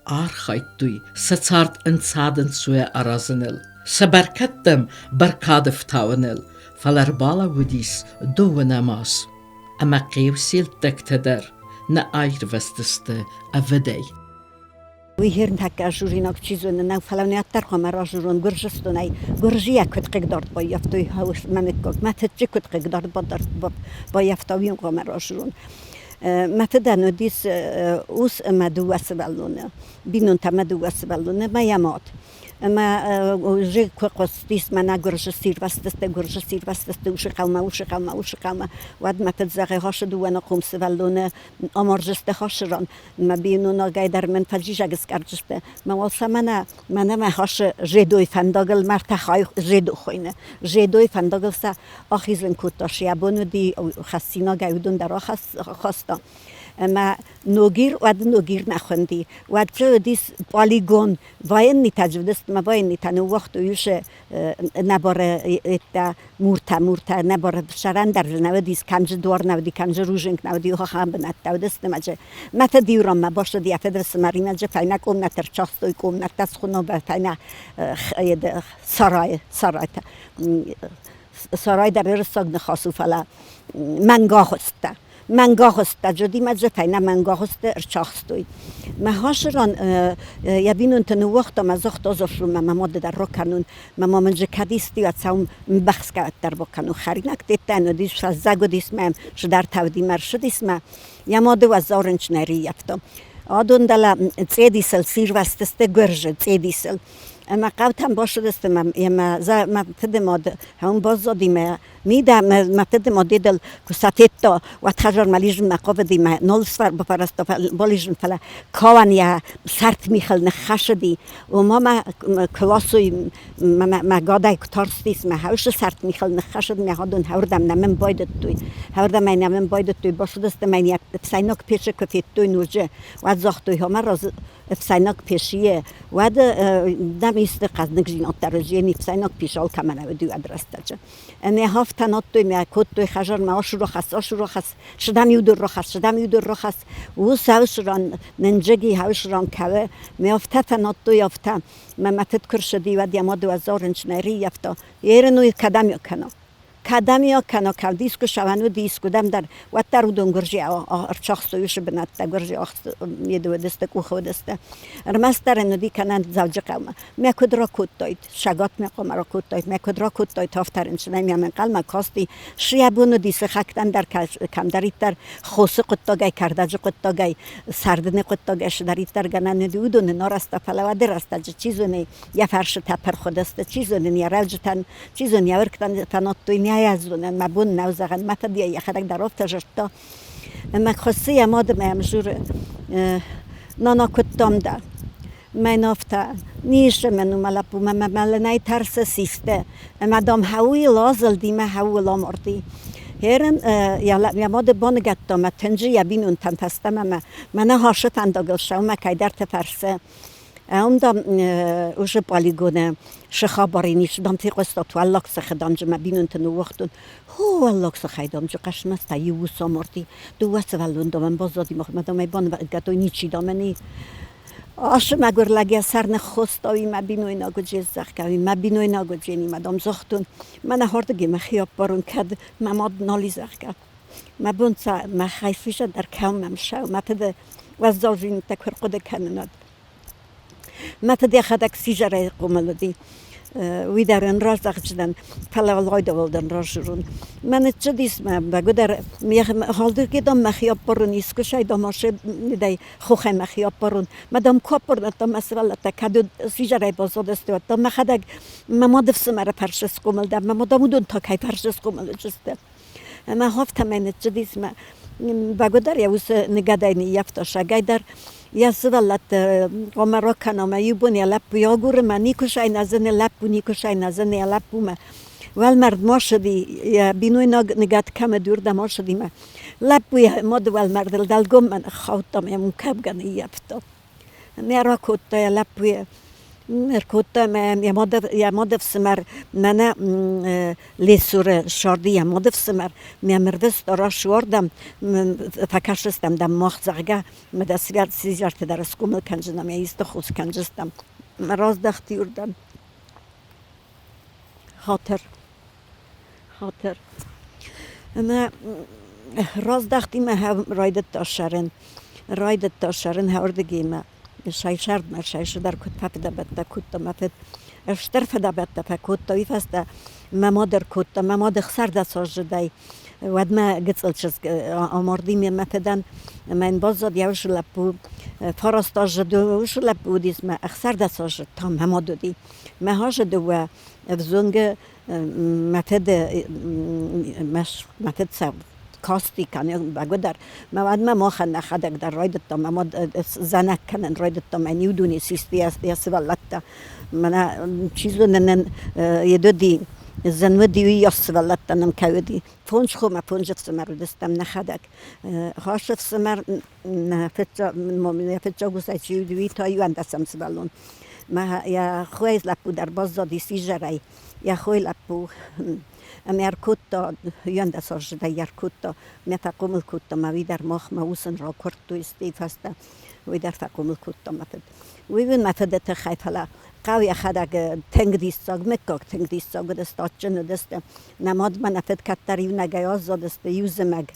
архайдтой сӕ цард ӕнцад-ӕнцойӕ аразыныл, сӕ бӕркӕдтӕм бӕркад ӕфтауыныл, фӕлӕ ӕрбалӕууыдис дыууынӕм аз, ӕмӕ хъеуселттӕгтӕ дӕр нӕ аирвӕзтысты ӕвыдӕй. Уый хирнтӕккӕ журинаг чи зоны, нӕ, фӕлӕ уӕддӕр хъуамӕ разурон Гуырдзыстонӕй. Гуырдзыйӕ куыд хъыгдард баййӕфтой мӕ мыггаг, мӕ фыдджы куыд хъыгдард баййӕфта, уый хъуамӕ разурон. Мӕ фыдӕн уыдис ус ӕмӕ дыууӕ сывӕллоны, бинонтӕ ӕмӕ дыууӕ сывӕллоны, мӕ йӕ мад. Ӕмӕ зыг куы хъуыстис, мӕнӕ гуырзы сирвӕзтысты, гуырзы сирвӕзтысты усы хъӕумӕ, усы хъӕумӕ, усы хъӕумӕ. Уӕд мӕ фыд зӕгъы, хосы дыууӕ нохъом сывӕллоны амарджысты хосыран. Мӕ бийнонагӕй дӕр мын фӕджизӕг скъӕрджысты. Мӕ уал сӕ мӕнӕ, мӕнӕ мӕ хосы Жедой фӕндагыл ме ртӕ хай Жедо хуыйны. Жедой фӕндагыл сӕ ахизын кодта, сӕ бон уыди хӕссинагӕй уыдон дӕр ахаста. Ӕмӕ Ногир, уӕд Ногир нӕ хуынди. Уӕд дзы уыдис полигон. Военныйтӕ дзы уыдысты ӕмӕ военныйтӕ ныууагътой уыцы нӕбары еттӕ, муртӕ, муртӕ, нӕбары сӕрӕн дӕр дзы нӕ уыдис, кӕм дзы дуар нӕ уыди, кӕм дзы рудзынг нӕ уыди, ахӕм бынӕттӕ уыдысты ӕмӕ дзы мӕ фыд иу ранмӕ бацыди, йӕ фыдыфсымӕримӕ дзы фӕйнӕ къомнӕты ӕрцахстой, къомнӕтӕ схуыной фӕйнӕ сарайы, сарайтӕ. Сарай дӕр ӕрыссаг ныхас у, фӕлӕ мӕнгагъуыстӕ. Мӕнгагъуыстӕ, Джодимӕ фӕйнӕ мӕнгагъуысты ӕрцахстой. Мӕ хасыран йӕ бинонты ныууагъта мӕ загъта Зофрумӕ, мӕ мады дӕр ракӕнун, мӕ ма мын же кӕд исти цӕун ӕмбӕхсгӕ уӕддӕр бакӕнун. Хӕринаг тедтӕн уыдис, фӕззӕг уыдис мӕм, цыдӕртӕ уыди мӕ рцыдис мӕ. Йӕ мады уӕззау рынчын ӕрыййӕфта. Адон дӕлӕ Цъедисыл сирвӕзтысты гуырзы, Цъедисыл. Ӕмӕ хъӕутӕм бацыдысты мӕ мӕ фыды мад уым баззади мӕ Mida мӕ фыды мадедыл куы сӕ федта, уӕд хӕдзармӕ лидзынмӕ хъавыди мӕ нал бафӕрӕзта балидзын, фӕлӕ кауӕн йӕ сӕрт михыл ныххӕцыди. Ома мӕ классой мӕ гадӕй куы тарстис, мӕ хӕусы сӕрт михыл ныххӕцыд, мӕ хӕдон хӕрдӕм нӕмын байдыдтой. Хӕрдӕм ӕй нӕмын байдыдтой, бацыдысты мӕ йын йӕ ӕфсӕйнаг пецы куы федтой ноджы, уӕд загътой, ма раз ӕфсӕйнаг пешийы, уӕд нӕм исты хъӕздыгдзинад дӕр уыди, ӕфсӕйнаг пеш алкӕмӕ нӕ уыди уӕд рӕстӕджы. Ӕмӕ хафтӕ надтой мӕ кодтой хӕдзармӕ асурахӕсс, асурахӕсс, сыдам иу дур рахӕсс, сыдам иу дур рахӕсс. Ус ӕвсыран нынджыги, ӕвсыран кӕуы. Мӕ афтӕ фӕнадтой, афтӕ. Мӕ мӕ фыд куы рцыди, уӕд йӕ мады уӕззау рынчын ӕрыййӕфта. Ерын уый кӕдӕм кӕна? Кӕдӕм йӕ кӕна, кӕд искуы сӕвӕн уыди искуыдӕм дӕр, уӕддӕр уыдон гуырдзиау ӕрцахстой уыцы бынӕттӕ, гуырдзиау уыдысты, къухы уыдысты. Ӕрмӕстдӕр ын уыди кӕнӕ Дзӕуджыхъӕумӕ. Мӕ куыд ракодтаид, сагатмӕ хъуамӕ ракодтаид, мӕ куыд ракодтаид, афтӕ рынчынӕй мӕм ӕнхъӕлмӕ касти. Сӕ бон уыди сыхӕгтӕн дӕр кӕмдӕриддӕр хосы хъуыддагӕй, кӕрдӕджы хъуыддагӕй, сӕрдыны хъуыддагӕй цыдӕриддӕр гӕнӕн уыди, уыдоны нӕ рӕзта, фӕлӕ уӕды рӕстӕджы, чи зоны, йӕ фӕрсытӕ пырх уыдысты, чи зоны, йӕ рӕуджытӕн, чи зоны, йӕ уыргтӕн фӕнадтой, нӕ йӕ зонын, мӕ бон нӕу зӕгъын, мӕ фыд йӕ йӕхӕдӕг дӕр афтӕ зыдта. Ӕмӕ хуыссы йӕ мады мӕм дзуры, нана, куыдтам дӕ? Мӕн афтӕ, ницы мын у мӕ лӕппу, мӕ мӕлынӕй тӕрсы систы. Ӕмӕ, дам, хӕуыл азылди мӕ хӕуыл амарди. Херын йӕ мады баныгӕдта мӕ тынджы йӕ бинонтӕм фӕстӕмӕ мӕ мӕнӕ хасы фӕндагыл сӕумӕ кӕйдӕрты фӕрсы. Ам, дам, уже полигоны шы хабар ин ис, дам, фехъуыстат уӕллаг сыхы, дам, мӕ бинонты ныууагътон. Хо, уӕллаг сыхӕй, дам, хъӕсмӕстӕ иу ус амарди, дыууӕ сывӕллон, дам, ӕм баззади, махмӕ, дам, ӕй баныгӕдтой, ничи, дам, ӕн и. Ашы мӕгуыр лӕг йӕ сӕр ныххоста, уый мӕ бинойнаг уыд, зӕгъгӕ, уый мӕ бинойнаг уыд, мӕ, дам, загътон, мӕнӕ хӕрдыги мӕхи аппарон, кӕд мӕ мад нал и, зӕгъгӕ. Мӕ бон ца, мӕ хайфыса дӕр кӕм мӕм сау, мӕ фыды уӕззаудзинӕдтӕ куы ӕрхъуыды кӕнынад. Мӕ фыд йӕхӕдӕг сидзӕрӕй хъомыл уыди. Уый дӕр ын разӕгъдзынӕн, фӕлӕ уӕлдайдӕр дӕн разурын. Мӕ ныццыдис мӕ бӕгуыдӕр халдыргедом мӕхи аппарун, искуы дам ӕй хохӕй мӕхи аппарун. Мӕ дам ку аппарнадтон мӕ сывӕллӕттӕ, кӕд сидзӕрӕй баззадысты, уӕд дам мӕхӕдӕг мӕ мады фсымӕры фӕрсы схъомыл дӕн, мӕ мадам уыдон та кӕй фӕрсы схъомыл сты. Ӕмӕ афтӕмӕй ныццыдис мӕ бӕгуыдӕр йӕ усы ныгӕдӕй ныййӕфта сагӕй дӕр. Йӕ сывӕллӕтты хъуамӕ ракӕна мӕ иу бон йӕ лӕппу агуры мӕ никуы сӕйнӕзыны лӕппу, никуы сӕйнӕзыны йӕ лӕппумӕ. Уӕлмӕрдмӕ ссыди, йӕ бинойнаг ныгӕд кӕм уыд, уырдӕм ацыди мӕ лӕппу йӕ мады уӕлмӕрдыл дӕлгоммӕ ныххаудта мӕ йӕм кӕугӕ ныййӕфта. Нӕ ракодта йӕ лӕппуйы. Ӕркодта мӕ йӕ мады фсымӕр мӕнӕ Лесуры ссарды йӕ мады фсымӕр. Мӕ мырвыст рasuардам, фӕкӕсдзыстӕм дӕм мах, зӕгъгӕ, мӕ дӕ сидзӕрты дӕр схъомыл кӕндзынӕн, мӕ исты хос кӕндзыстӕм. Раздӕхти уырдӕм. Хатыр, хатыр. Ӕмӕ раздӕхти мӕ райдыдта сӕрын. Райдыдта сӕрын хӕрдыгимӕ. Сай сӕрдмӕ сай дӕр куыд фӕфыдӕбӕттӕ кодта мӕ фыд. Стыр фыдӕбӕттӕ фӕкодта, уый фӕстӕ мӕ мад ӕркодта. Мӕ мад 16 аздзыдӕй уӕдмӕ гыццыл чызг амарди мӕ фыдӕн. Ӕмӕ йын баззад йӕ усы лӕппу. 9 азы усы лӕппу уыдис мӕ 16 азы та мӕ мад уыди. Мӕ азы дыууӕ ӕвзонгы мӕ фыды мӕ фыд сӕ касти кӕны бӕгуыдӕр. Мӕ уӕдмӕ махӕн нӕхӕдӕг дӕр райдыдтам, мӕ мад зӕнӕг кӕнын райдыдта, мӕ иу дуне систы йӕ сывӕллӕттӕ. Мӕнӕ чи зоны нын йед уыди, зын уыди уыйас сывӕллӕттӕ нын кӕй уыди. Фондз хо мӕ фондз ӕфсымӕр уыдыстӕм нӕхӕдӕг. Хас ӕфсымӕр нӕ фыццаг, нӕ фыццаг усӕй чи уыди, уый та иуӕндӕсӕм сывӕллон. Мӕ йӕ хойы лӕппу дӕр баззадис изӕрӕй. Йӕ хойы лӕппу ӕмӕ ӕркодта, иуӕндӕсаздзыдӕй ӕркодта, мӕ фӕхъомыл кодта, мӕ уый дӕр махмӕ усын ракуырдтой стӕй фӕстӕ. Уый дӕр фӕхъомыл кодта мӕ фыд. Уый уын мӕ фыды тыххӕй, фӕлӕ хъӕу йӕхӕдӕг тынг диссаг, мыггаг тынг диссаг уыдысты, адджын уыдысты. Нӕ мад ма нӕ фыд кӕддӕр иунӕгӕй аззадысты, иу зымӕг.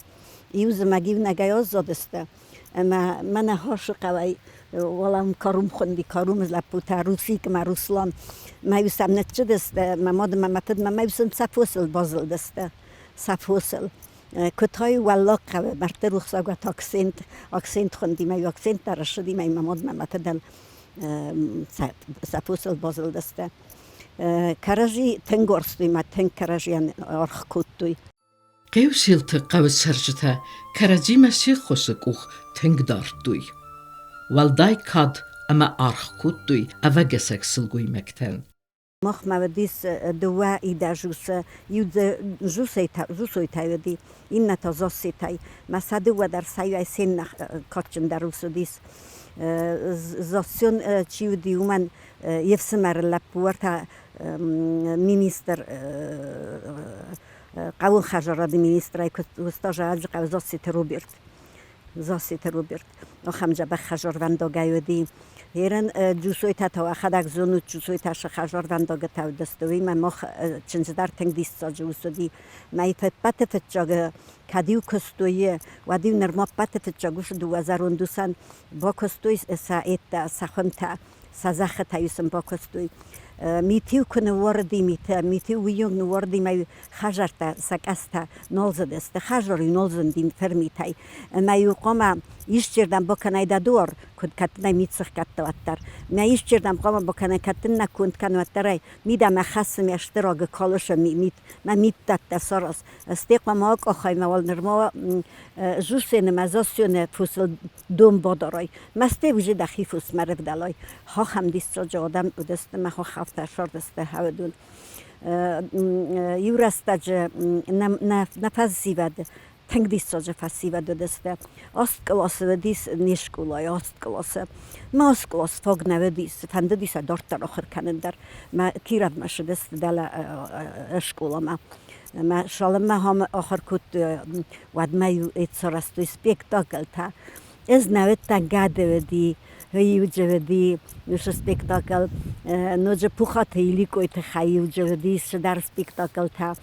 Иу зымӕг иунӕгӕй аззадысты. Ӕмӕ мӕнӕ Хосы хъӕуӕй уӕлӕ Карум хуынди, Карумы лӕппутӕ Русик ӕмӕ Руслан. Мӕ-иу сӕм ныццыдысты, мӕ мад ӕмӕ мӕ фыдмӕ, мӕ-иу сын сӕ фосыл базылдысты, сӕ фосыл. Куытай Уӕллаг хъӕуы мӕрдты рухсагуат акцент, акцент хуынди, мӕ-иу акцент дӕр ссыди, мӕ мӕ мад ӕмӕ мӕ фыдӕн сӕ фосыл базылдысты. Кӕрӕдзи тынг уарзтой мӕ тынг кӕрӕдзийӕн аргъ кодтой. Хъеуселты хъӕуы цӕрджытӕ кӕрӕдзимӕ се ххуысы къух тынг дардтой. Уӕлдай кад ӕмӕ аргъ кодтой ӕвӕгӕсӕг сылгоймӕгтӕн. Махмӕ уыдис дыууӕ идӕдз усы, иу дзы Джусойтӕй уыди, иннӕ та Зассетӕй. Мӕ сӕ дыууӕ дӕр сӕ иуӕй се ннӕ кадджындӕр ус уыдис. Зассион чи уыди, уымӕн йе фсымӕры лӕппу уӕртӕ министр хъӕуон хӕдзарады министрӕй куыста Зӕрӕджыхъӕуы Зассеты Роберт. Зассеты Роберт. Ахӕм дзӕбӕх хӕдзарвӕндагӕй уыди. Ерын Джусойтӕ та уӕхӕдӕг зонут, Джусойтӕ сӕ хӕдзарвӕндагы уыдысты. Уыимӕ мах чындзы дӕр тынг диссаджы ус уыди. Мӕ ӕппӕты фыццаг кӕд-иу куыстой, уӕд-иу нырма ӕппӕты фыццаг усы дыууӕ зӕронд усӕн бакуыстой сӕ эдтӕ, сӕ хуымтӕ. Сӕ зӕххытӕ-иу сын бакуыстой. Мит-иу куы ныууарыди миты, мит-иу уый-иу ныууарыди мӕ хӕдзӕрттӕ, сӕ къӕдзтӕ нолдзыдысты, хӕдзар-иу нолдзынди фырмитӕй. Ӕмӕ-иу хъуамӕ исчердӕм бакӕнай дӕ дуар, куыд кӕддынӕй мит сыхгӕдта, уӕддӕр. Мӕ исчердӕм хъуамӕ бакӕнай, кӕддын нӕ конд кӕн, уӕддӕр ӕй мидӕмӕ хӕссы ме стыр агы калысы мит, мӕ митдӕттӕ сараз. Стӕй хъуамӕ акъахай, мӕ уал нырма Зусены мӕ Зассены фосыл дон бадарай. Мӕстӕй уже дӕхи фосмӕ рӕвдӕлай. Хахӕм диссаджы адӕм уыдысты мӕ хахӕфтӕ сардысты хӕуыдон. Иу рӕстӕджы нӕ фӕсивӕд тынг диссаджы фӕсивӕд уыдысты. Аст къласы уыдис не скъолайы, аст къласы. Мӕ аст кълас фаг нӕ уыдис, фӕндыди сӕ дарддӕр ахуыр кӕнын дӕр. Мӕ Кировмӕ ссыдысты дӕлӕ скъоламӕ. Мӕ цалынмӕ ахуыр кодтой, уӕдмӕ-иу сарӕзтой спектакльтӕ. Ӕз нӕ уыдтӕн гӕды уыди, иуджы уыди уыцы спектакль, ноджы Пухаты Иликъойы тыххӕй иуджы уыди цыдӕр спектакльтӕ.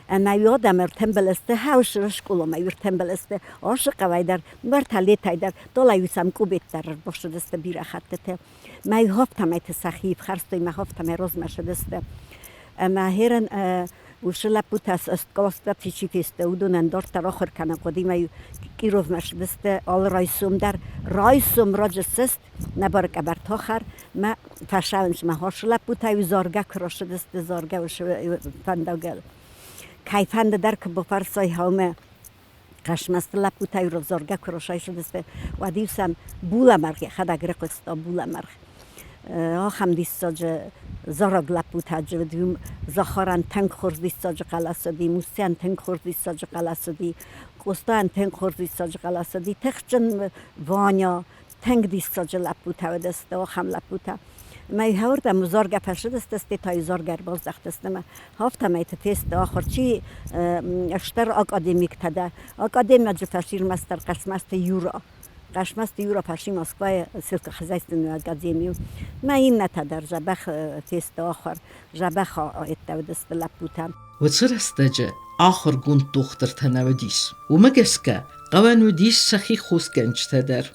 Ӕмӕ-иу адӕм ӕртӕмбӕлӕсты хӕусы скъоламӕ-иу ӕртӕмбӕлӕсты ацы хъӕуӕй дӕр, уӕртӕ Летӕй дӕр, долӕ-иу сӕм къубет дӕр ӕрбахсыдысты бирӕ хӕттыты. Мӕ хофтӕмӕйты сӕхи ифхӕрстой, мӕ хофтӕмӕй розмӕ сыдысты. Ӕмӕ херӕн уыцы лӕппутӕ скъолатӕ чи фесты, уыдонӕн дарддӕр ахуыр кӕнын хъуыди ӕмӕ Кировмӕ сыдысты алы райсом дӕр. Райсом раджы сыст, нӕ бары къӕбӕртохӕр, мӕ фӕсӕуынц мӕ хосы лӕппутӕ-иу заргӕ куы рацыдысты, заргӕ уыцы фӕндагыл. Кӕй фӕнды дӕр куы бафӕрсай хъӕумӕ, Хъӕсмӕсты лӕппутӕ-иу равзаргӕ куы расайсыдысты, уӕд-иу сӕм булӕмӕргъ йӕхӕдӕг рыхъуыста булӕмӕргъ. Ахӕм диссаджы зараг лӕппутӕ уыд, уым Захарӕн тынг хорз диссаджы хъӕлӕс уыди, Муссӕн тынг хорз диссаджы хъӕлӕс уыди, Къостайӕн тынг хорз диссаджы хъӕлӕс уыди, тыхджын Ваня, тынг диссаджы лӕппутӕ уыдысты, ахӕм лӕппутӕ. Мӕ хӕрдӕм заргӕ фӕсыдысты, стӕй та заргӕ ӕрбаздӕхтысты ӕмӕ афтӕмӕйты фесты ахуыр. Чи стыр академиктӕ дӕ, академиаджы фӕсирмӕстдӕр Хъӕцмӕзты Юра. Хъӕцмӕзты Юра фӕси Москвайы сельскохозяйственную академию. Мӕ иннӕтӕ дӕр дзӕбӕх фесты ахуыр, дзӕбӕх ӕддӕ уыдысты лӕппутӕ. Уыцы рӕстӕджы ахуыргонд дохтыртӕ нӕ уыдис. Уымӕ гӕсгӕ хъӕуӕн уыдис сӕхи хосгӕнджытӕ дӕр.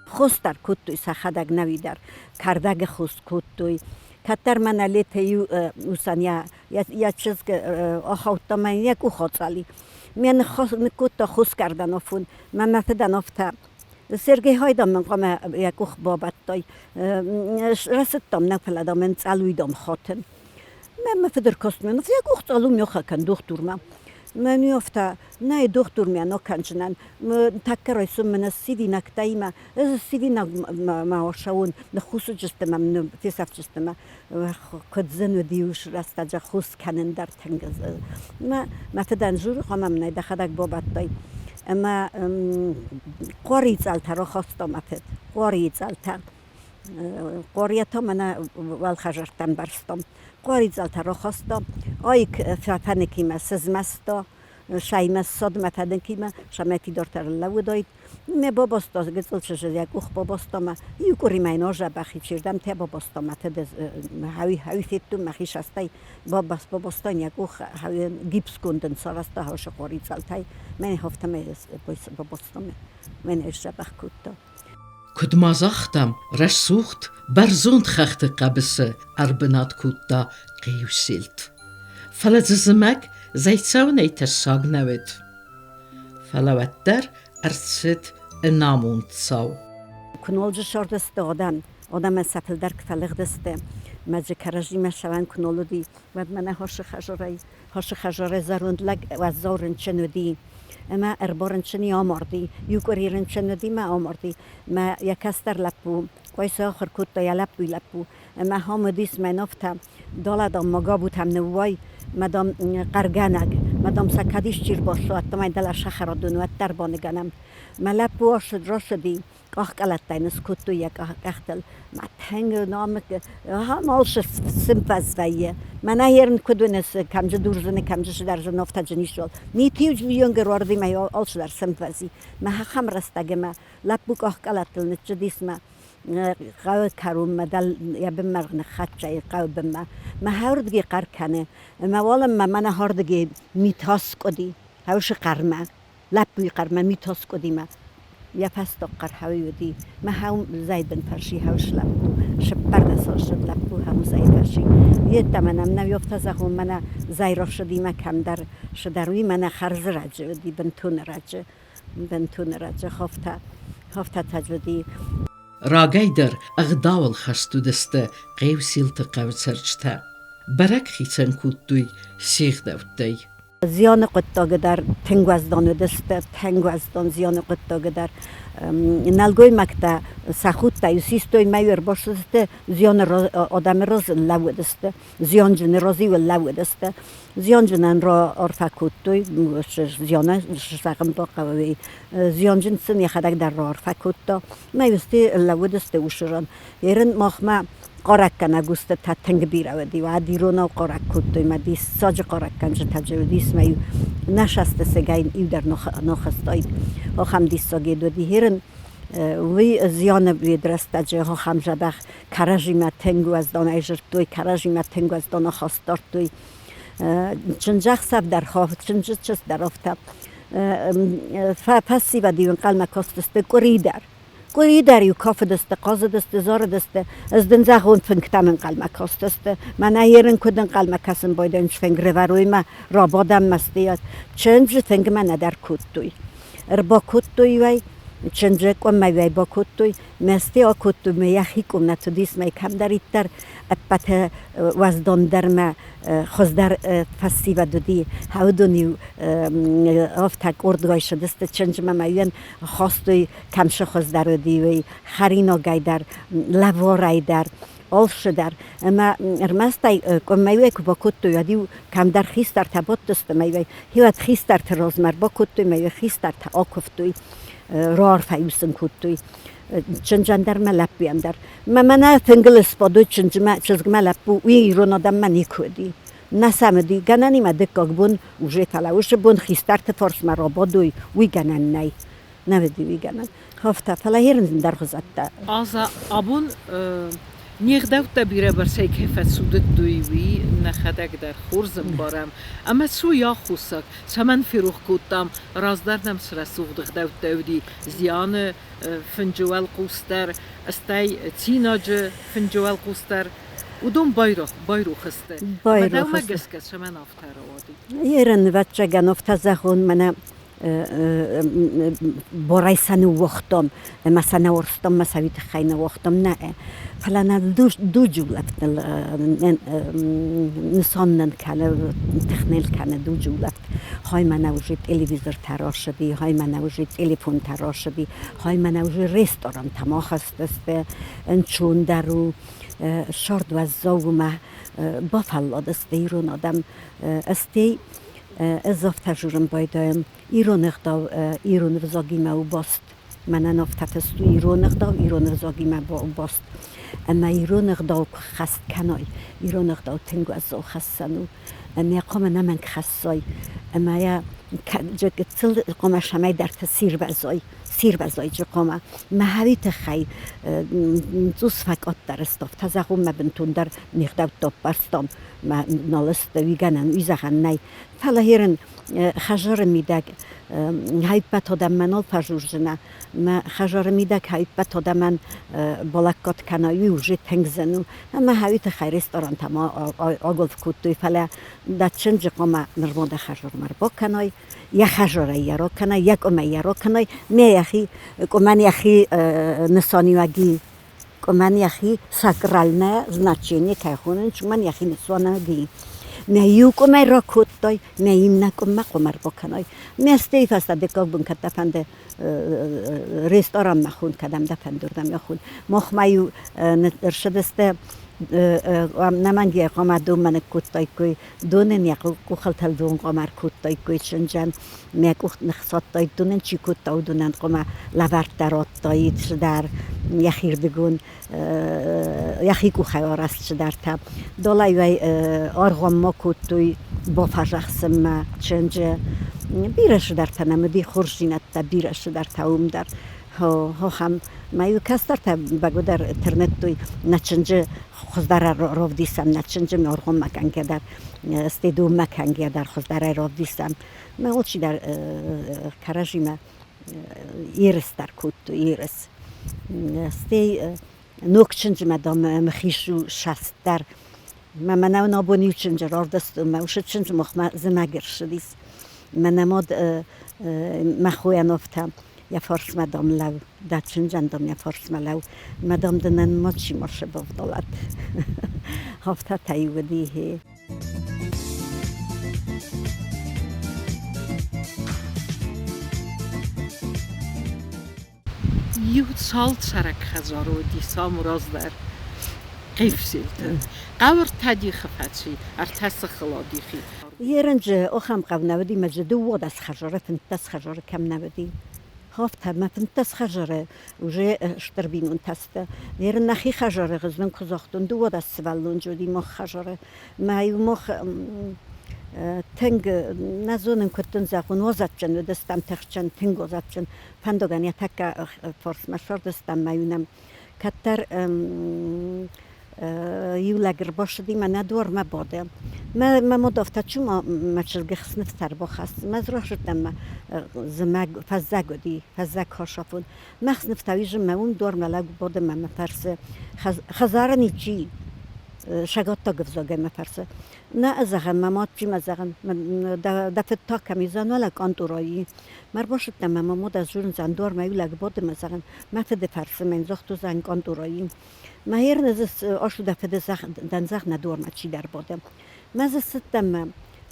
Хос дӕр кодтой сӕхӕдӕг нӕуи дӕр, кӕрдӕгы хос кодтой. Кӕддӕр мӕнӕ Летӕ иу усӕн йӕ чызг ахаудта мӕ йӕ къух ацъӕли. Ме ныккодта хосгӕрдӕн афон, мӕ мӕ фыдӕн афтӕ. Сергей Хайдан мын хъуамӕ йӕ къух бабӕттай. Рацыдтам нӕ, фӕлӕ дам ын цъӕлуйдам хатын. Мӕ мӕ фыд ӕркаст мӕ, йӕ къух цъӕлу ме кӕн дохтурмӕ. Мӕ афтӕ, нӕй дохтурмӕ нӕ кӕндзынӕн. Тӕккӕ райсом мӕнӕ ссивинӕгтӕимӕ, ӕз ссивинаг ма ссӕуон, ныххусыджысты мӕм, фесӕфджысты мӕ. Куыд зын уыди ус рӕстӕджы хус кӕнын дӕр тынг. Мӕ мӕ фыдӕн дзуры, хъуамӕ мын ӕй дӕхӕдӕг бабӕттай. Ӕмӕ къорийы цъӕлтӕ рахаста мӕ фыд, къорийы цъӕлтӕ. Къорийӕ та мӕнӕ уӕлхӕзӕрттӕм барстам. Къорийы цъӕлтӕ рахаста, айк фӕныкимӕ сызмӕста, сӕймӕ ссадмӕ фӕныкимӕ, цӕмӕй фидартӕ ӕрлӕууыдаид. Ме бабаста гыццыл чызджы йӕ къух бабаста мӕ иу къуыримӕ йын азӕбӕх и, чердӕм те бабаста мӕ фыды хауи хауи федтон мӕхи састӕй бабаста йын йӕ къух хауи гипсгонд ын сарӕзта хаусы къори цъӕлтӕй мӕн афтӕмӕй бабаста мӕн ӕсдзӕбӕх кодта. Куыд ма загътам, рӕсугъд, бӕрзонд хӕхты хъӕбысы ӕрбынат кодта Хъеуселт. Фӕлӕ дзы зымӕг зӕйцӕуынӕй тӕссаг нӕ уыд. Фӕлӕ уӕддӕр ӕрцыд ӕнамонд цау. Куы нолджы сордысты одӕм, одӕмӕ сӕ фылдӕр куы фӕлыгъдысты, мӕ дзы кӕрӕдзимӕ ссӕуӕн куы нал уыди, уӕд мӕнӕ хосы хӕзорӕй, хосы хӕзорӕй зӕронд лӕг уӕззау рынчын уыди. Ӕмӕ ӕрбарынчын и, амарди. Иу къуыри рынчын уыди мӕ амарди. Мӕ йӕ кӕстӕр лӕппу, Къуайса ахуыр кодта йӕ лӕппуйы лӕппу. Ӕмӕ ахӕм уыдис мӕ ныфтӕ, Далӕ, дам, ма Габутӕм ныууай, ма, дам, хъӕргӕнӕг, ма, дам, сӕ кӕд исчи рбацӕуӕд, цӕмӕй дӕлӕ сахарадон уӕддӕр баныгӕнӕм. Мӕ лӕппу ацыд, рацыди, къахкъӕлӕттӕ йын скодтой йӕ къӕхтыл. Мӕ тынг намык, ахӕм алцы сымпӕз вӕййы. Мӕнӕ ерын куыд уыныс, кӕм дзы дур зыны, кӕм дзы цыдӕр зыны, афтӕ дзы ницуал. Мит-иу уардимӕ алцыдӕр сымпӕзи. Мӕ ахӕм рӕстӕг ӕмӕ лӕппу къахкъӕлӕттыл ныццыдис мӕ хъӕуы кӕронмӕ дӕл йӕ бынмӕ ныххӕццӕ и хъӕуы бынмӕ. Мӕ хӕрдги хъӕр кӕны, ӕмӕ уалынмӕ мӕнӕ хӕрдги мит аскъуыди, хӕусы хъӕрмӕ, лӕппуйы хъӕрмӕ мит аскъуыди мӕ йӕ фӕстаг хъӕр хӕуи уыди. Мӕ хӕу зӕйбын фӕрси хӕус лӕппу, сыппӕрдӕсаздзыд лӕппу хӕу зӕй фӕрси. Йеддӕмӕ нӕм нӕ ёфтӕ зӕгъон, мӕнӕ зӕй рахсыди мӕ кӕмдӕр цыдӕр, уый мӕнӕ хӕрзы раджы уыди, бынтон раджы. Бынтон раджы хофтӕ, хофтӕ уыди. Рагӕй дӕр ӕгъдауыл хӕст уыдысты Хъеусилты хъӕуы цӕрджытӕ. Бӕрӕг хицӕн кодтой се гъдӕуттӕй. Зианы хъуыддаджы дӕр тынг уӕздан уыдысты, тынг уӕздан зианы хъуыддаджы дӕр. Нӕлгоймӕгтӕ сӕ худтӕ-иу систой мӕ-иу ӕрбацыдысты, зианы адӕмы раз лӕууыдысты, зианджыны раз-иу лӕууыдысты. Зианджынӕн раарфӕ кодтой, зианы зӕгъын бахъӕуы, зианджын сын йӕхӕдӕг дӕр раарфӕ кодта. Мӕ усти лӕууыдысты усыран. Ерын махмӕ хъарӕггӕнӕг устытӕ тынг бирӕ уыди. Уӕд иронау хъарӕг кодтой, мӕ диссаджы хъарӕггӕнджытӕ уыдис, мӕ иу нӕ састысыгӕй иу дӕр нохыстаид. Ахӕм диссаг йед уыди. Ерын уый зианы рӕстӕджы ахӕм дзӕбӕх кӕрӕдзимӕ тынг уӕзданӕй дзырдтой, кӕрӕдзимӕ тынг уӕздан ахаст дардтой. Чындзӕхсӕв дӕр чындзы чызг дӕр афтӕ фӕсивӕд-иу ӕнхъӕлмӕ кастысты къуыри дӕр. Къуыри дӕр-иу кафыдысты, хъазыдысты, зарыдысты, ӕз дын зӕгъон фынгтӕм ӕнхъӕлмӕ кастысты. Мӕнӕ ерын куыд ӕнхъӕлмӕ кӕсын байдайын фынг рывӕроймӕ, рабадӕм мӕстыйӕ. Чындзы фынгмӕ нӕдӕр кодтой. Ӕрбакодтой-иу ӕй, чындзы къуыммӕ-иу ӕй бакодтой, Мӕсты акодтой мӕ йӕхи къуымнӕ уыдис мӕ кӕмдӕриддӕр ӕппӕты уӕздондӕр мӕ хуыздӕр фӕсивӕд уыди. Уыдон-иу афтӕ къордгай цыдысты чындзмӕ мӕ иуӕн хастой, кӕм цы хуыздӕр уыди, уый хӕринагӕй дӕр, лӕварӕй дӕр, алцы дӕр. Ӕмӕ ӕрмӕст ӕй къуыммӕ куы бакодтой, уӕд-иу кӕмдӕр хистӕртӕ бадтысты мӕ-иу уӕд хистӕрты размӕ ӕрбакодтой мӕ-иу хистӕртӕ акуывтой. Раарфӕ-иу сын кодтой чындзӕн дӕр мӕ лӕппуйӕн дӕр. Мӕ мӕнӕ фынгыл сбадой чындзмӕ, чызгмӕ лӕппу, уый ирон адӕммӕ никуы уыди. Нӕ сӕм уыди, гӕнӕнимӕ дыккаг бон уже, фӕлӕ уыцы бон хистӕрты фарсмӕ рабадой, уый гӕнӕн нӕй. Нӕ уыди уый гӕнӕн. Афтӕ, фӕлӕ ерын ӕндӕр хуызӕттӕ. Аза, абон не гъдӕуттӕ бирӕбӕрцӕй кӕй фӕцудыдтой, уый нӕхӕдӕг дӕр хорз ӕмбарӕм. Ӕмӕ цы у аххосаг, Цӕмӕн ферох кодтам, раздӕр нӕм цы рӕсугъд ӕгъдӕуттӕ уыди зианы фынджы уӕлхъус дӕр, стӕй цинаджы фынджы уӕлхъус дӕр, уыдон байрох сты. Ӕмӕ дӕумӕ гӕсгӕ цӕмӕн афтӕ рауади? Ерын, ӕвӕццӕгӕн, афтӕ зӕгъон, мӕнӕ. Борӕй сӕ ныууагътон ӕмӕ сӕ нӕ уарзтон, мӕ сӕ уый тыххӕй нӕ уагътон, нӕ. Фӕлӕ нӕ дуджы улӕфт нысан нын кӕны, тых ныл кӕны дуджы улӕфт. Хай мӕнӕ уже телевизортӕ рацыди, хай мӕнӕ уже телефонтӕ рацыди, хай мӕнӕ уже ресторантӕ ма хӕсдзысты, ӕнцондӕр у, сӕрд уӕззау у мӕ бафӕлладысты ирон адӕм. Стӕй ӕз афтӕ дзурын байдайын, ирон ӕгъдау ирон ӕвзагимӕ у баст. Мӕнӕн афтӕ фыст у ирон ӕгъдау ирон ӕвзагимӕ у баст. Ӕмӕ ирон ӕгъдау куы ххӕст кӕнай, ирон ӕгъдау тынг уӕззау хӕссӕн у. Ӕмӕ йӕ хъуамӕ ӕнӕмӕнг хӕссай. Ӕмӕ йӕ гыццыл хъуамӕ цӕмӕйдӕрты сирвӕзай, сирвӕзай джы хъуамӕ. Мӕ хӕри тыххӕй цъус фӕкъаддӕр сты, афтӕ зӕгъон мӕ бынтондӕр не гъдӕуттӕ аппӕрстам. Мӕ нал сты, уый гӕнӕн, уый зӕгъӕн нӕй. Фӕлӕ ерын хӕдзары мидӕг ӕппӕт адӕммӕ нал фӕзурдзынӕ. Мӕ хӕдзары мидӕг ӕппӕт адӕмӕн балӕггад кӕна, уый уже тынг зын у. Ӕмӕ уый тыххӕй ресторантӕм агуылф кодтой, фӕлӕ дӕ чындзы хъуамӕ нырма дӕ хӕдзармӕ ӕрбакӕнай, йӕ хӕдзарӕй йӕ ракӕнай, йӕ къуымӕй йӕ ракӕнай, ме йӕхи къуымӕн йӕхи нысаниуӕги къуымӕн йӕхи сакральное значение кӕй хонынц, уымӕн йӕхи нысаниуӕги. Мӕ иу къуымӕй ракодтай, мӕ иннӕ къуыммӕ хъуамӕ ӕрбакӕнай. Мӕ стӕй фӕстӕ дыккаг бон кӕд дӕ фӕнды ресторанмӕ хон, кӕдӕм дӕ фӕнды, уырдӕм хон. Махмӕ-иу ӕрцыдысты нӕмӕнг хъуамӕ донмӕ ныккодтаиккой, донӕн йӕ къухыл дон хъуамӕ ӕркодтаиккой чындзӕн, мӕ къух ныхсадтаид, донӕн чи кодта, уыдонӕн хъуамӕ лӕвӕрттӕ радтаид цыдӕр йӕхирдыгон, йӕхи къухӕй арӕзт цыдӕртӕ. Долӕй аргъуанмӕ кодтой бафӕдзӕхсынмӕ чындзы. Бирӕ цыдӕртӕ нӕм уыди, хорздзинӕдтӕ бирӕ цыдӕртӕ уым дӕр. Хохӕм ма-иу кӕстӕртӕ бӕгуыдӕр тырныдтой нӕ чындзы хуыздӕр равдисӕм, нӕ чындзы аргъуанмӕ кӕнгӕ дӕр, стӕй донмӕ кӕнгӕ дӕр хуыздӕрӕй равдисӕм. Мӕ алчидӕр кӕрӕдзимӕ ерыс дӕр кодтой, ерыс. Стӕй ног чындзмӕ, дам, мхиз у саст дӕр. Мӕ мӕнӕ абон иу чындзы равдыстон, мӕ уыцы чындз махмӕ зымӕг ӕрцыдис. Мӕнӕ мад мӕ хойӕн афтӕ, йӕ фарсмӕ, дам, лӕу, дӕ чындзӕн, дам, йӕ фарсмӕ лӕу, мӕ, дам, дын ӕн мачи ма сбавдӕлӕд. Афтӕ та-иу уыди, гъе. Иу цал цӕрӕг хӕдзары уыди сам раздӕр Хъевсилты. Хъӕу ӕртӕ дихы фӕци, ӕртӕ сыхыл адих и. Ерынджы ахӕм хъӕу нӕ уыди, мӕ дзы 12 хӕдзары, 15 хӕдзары кӕм нӕ уыди. Афтӕ мӕ 15 хӕдзары уже стыр бинонтӕ сты. Ерын нӕхи хӕдзары гъызлын куы загътон, 12 сывӕллонджы уыди мах хӕдзары. Мӕ-иу мах тынг нӕ зонын, куыд дын зӕгъон, уазадджын уыдыстӕм, тыхджын, тынг уазадджын. Фӕндагӕн йӕ тӕккӕ фарсмӕ ссардыстӕм мӕ-иу нӕм кӕддӕр иу лӕг ӕрбацыди мӕ нӕ дуармӕ бады. Мӕ мад афтӕ чума мӕ чызг ӕхсныфтӕ ӕрбахӕссы. Мӕ ӕз рахызтӕн мӕ зымӕг фӕззӕг уыди, фӕззӕг хасафон. Мӕ ӕхсныфтӕ уизын мӕ уым дуармӕ лӕг бады мӕ мӕ фӕрсы, хӕдзары ничи сагаттаг ӕвзагӕй мӕ фӕрсы. Нӕ, зӕгъӕм, мӕ мад чи мӕ зӕгъын, дӕ фыд та кӕм и, зӕгъын, уӕлӕ къантъорайы. Мӕ ӕрбацыдтӕн мӕ мад ӕз дзурын, зӕгъын, дуармӕ иу лӕг бады мӕ зӕгъын, мӕ фыды фӕрсы, мӕ йын загътон, зӕгъын, къантъорайы. Мӕ ерын ӕз ацу дӕ фыды дӕн зӕгъ, нӕ дуармӕ чидӕр бады. Мӕ дзы цыдтӕн мӕ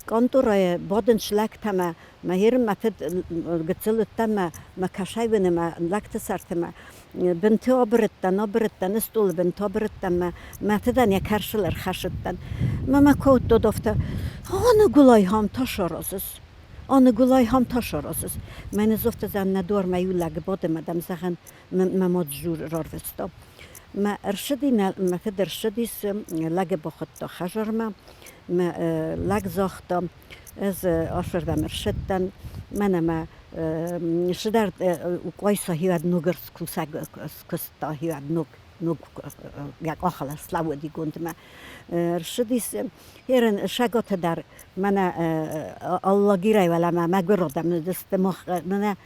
къантъорайы бадынц лӕгтӕ мӕ мӕ ерын мӕ фыд гыццыл уыдтӕн мӕ мӕ кӕсай уыны мӕ лӕгты сӕрты мӕ бынты абырыдтӕн, абырыдтӕн, стъолы бынты абырыдтӕн мӕ мӕ фыдӕн йӕ кӕрцыл ӕрхӕцыдтӕн. Мӕ мӕ кодтод афтӕ, Аныгуылай хам тас аразыс, аныгуылай хам тас аразыс. Мӕнӕ афтӕ зӕгъын, нӕ дуармӕ иу лӕг бады, мӕ дӕм зӕгъын, мӕ мад рарвыста. Мӕ ӕрцыди, мӕ фыд ӕрцыдис, лӕджы бахуыдта хӕдзармӕ. Мӕ лӕг загъта, ӕз ацырдӕм ӕрцыдтӕн, мӕнӕ мӕ цыдӕр къуайса хиуӕд ног ӕрскусӕг скуыста хиуӕд ног ног йӕ къахыл ӕрслӕууыди гондмӕ. Ӕрцыдис ерын саготы дӕр мӕнӕ Аллагирӕй уӕлӕмӕ мӕгуыр адӕм уыдысты мах мӕнӕ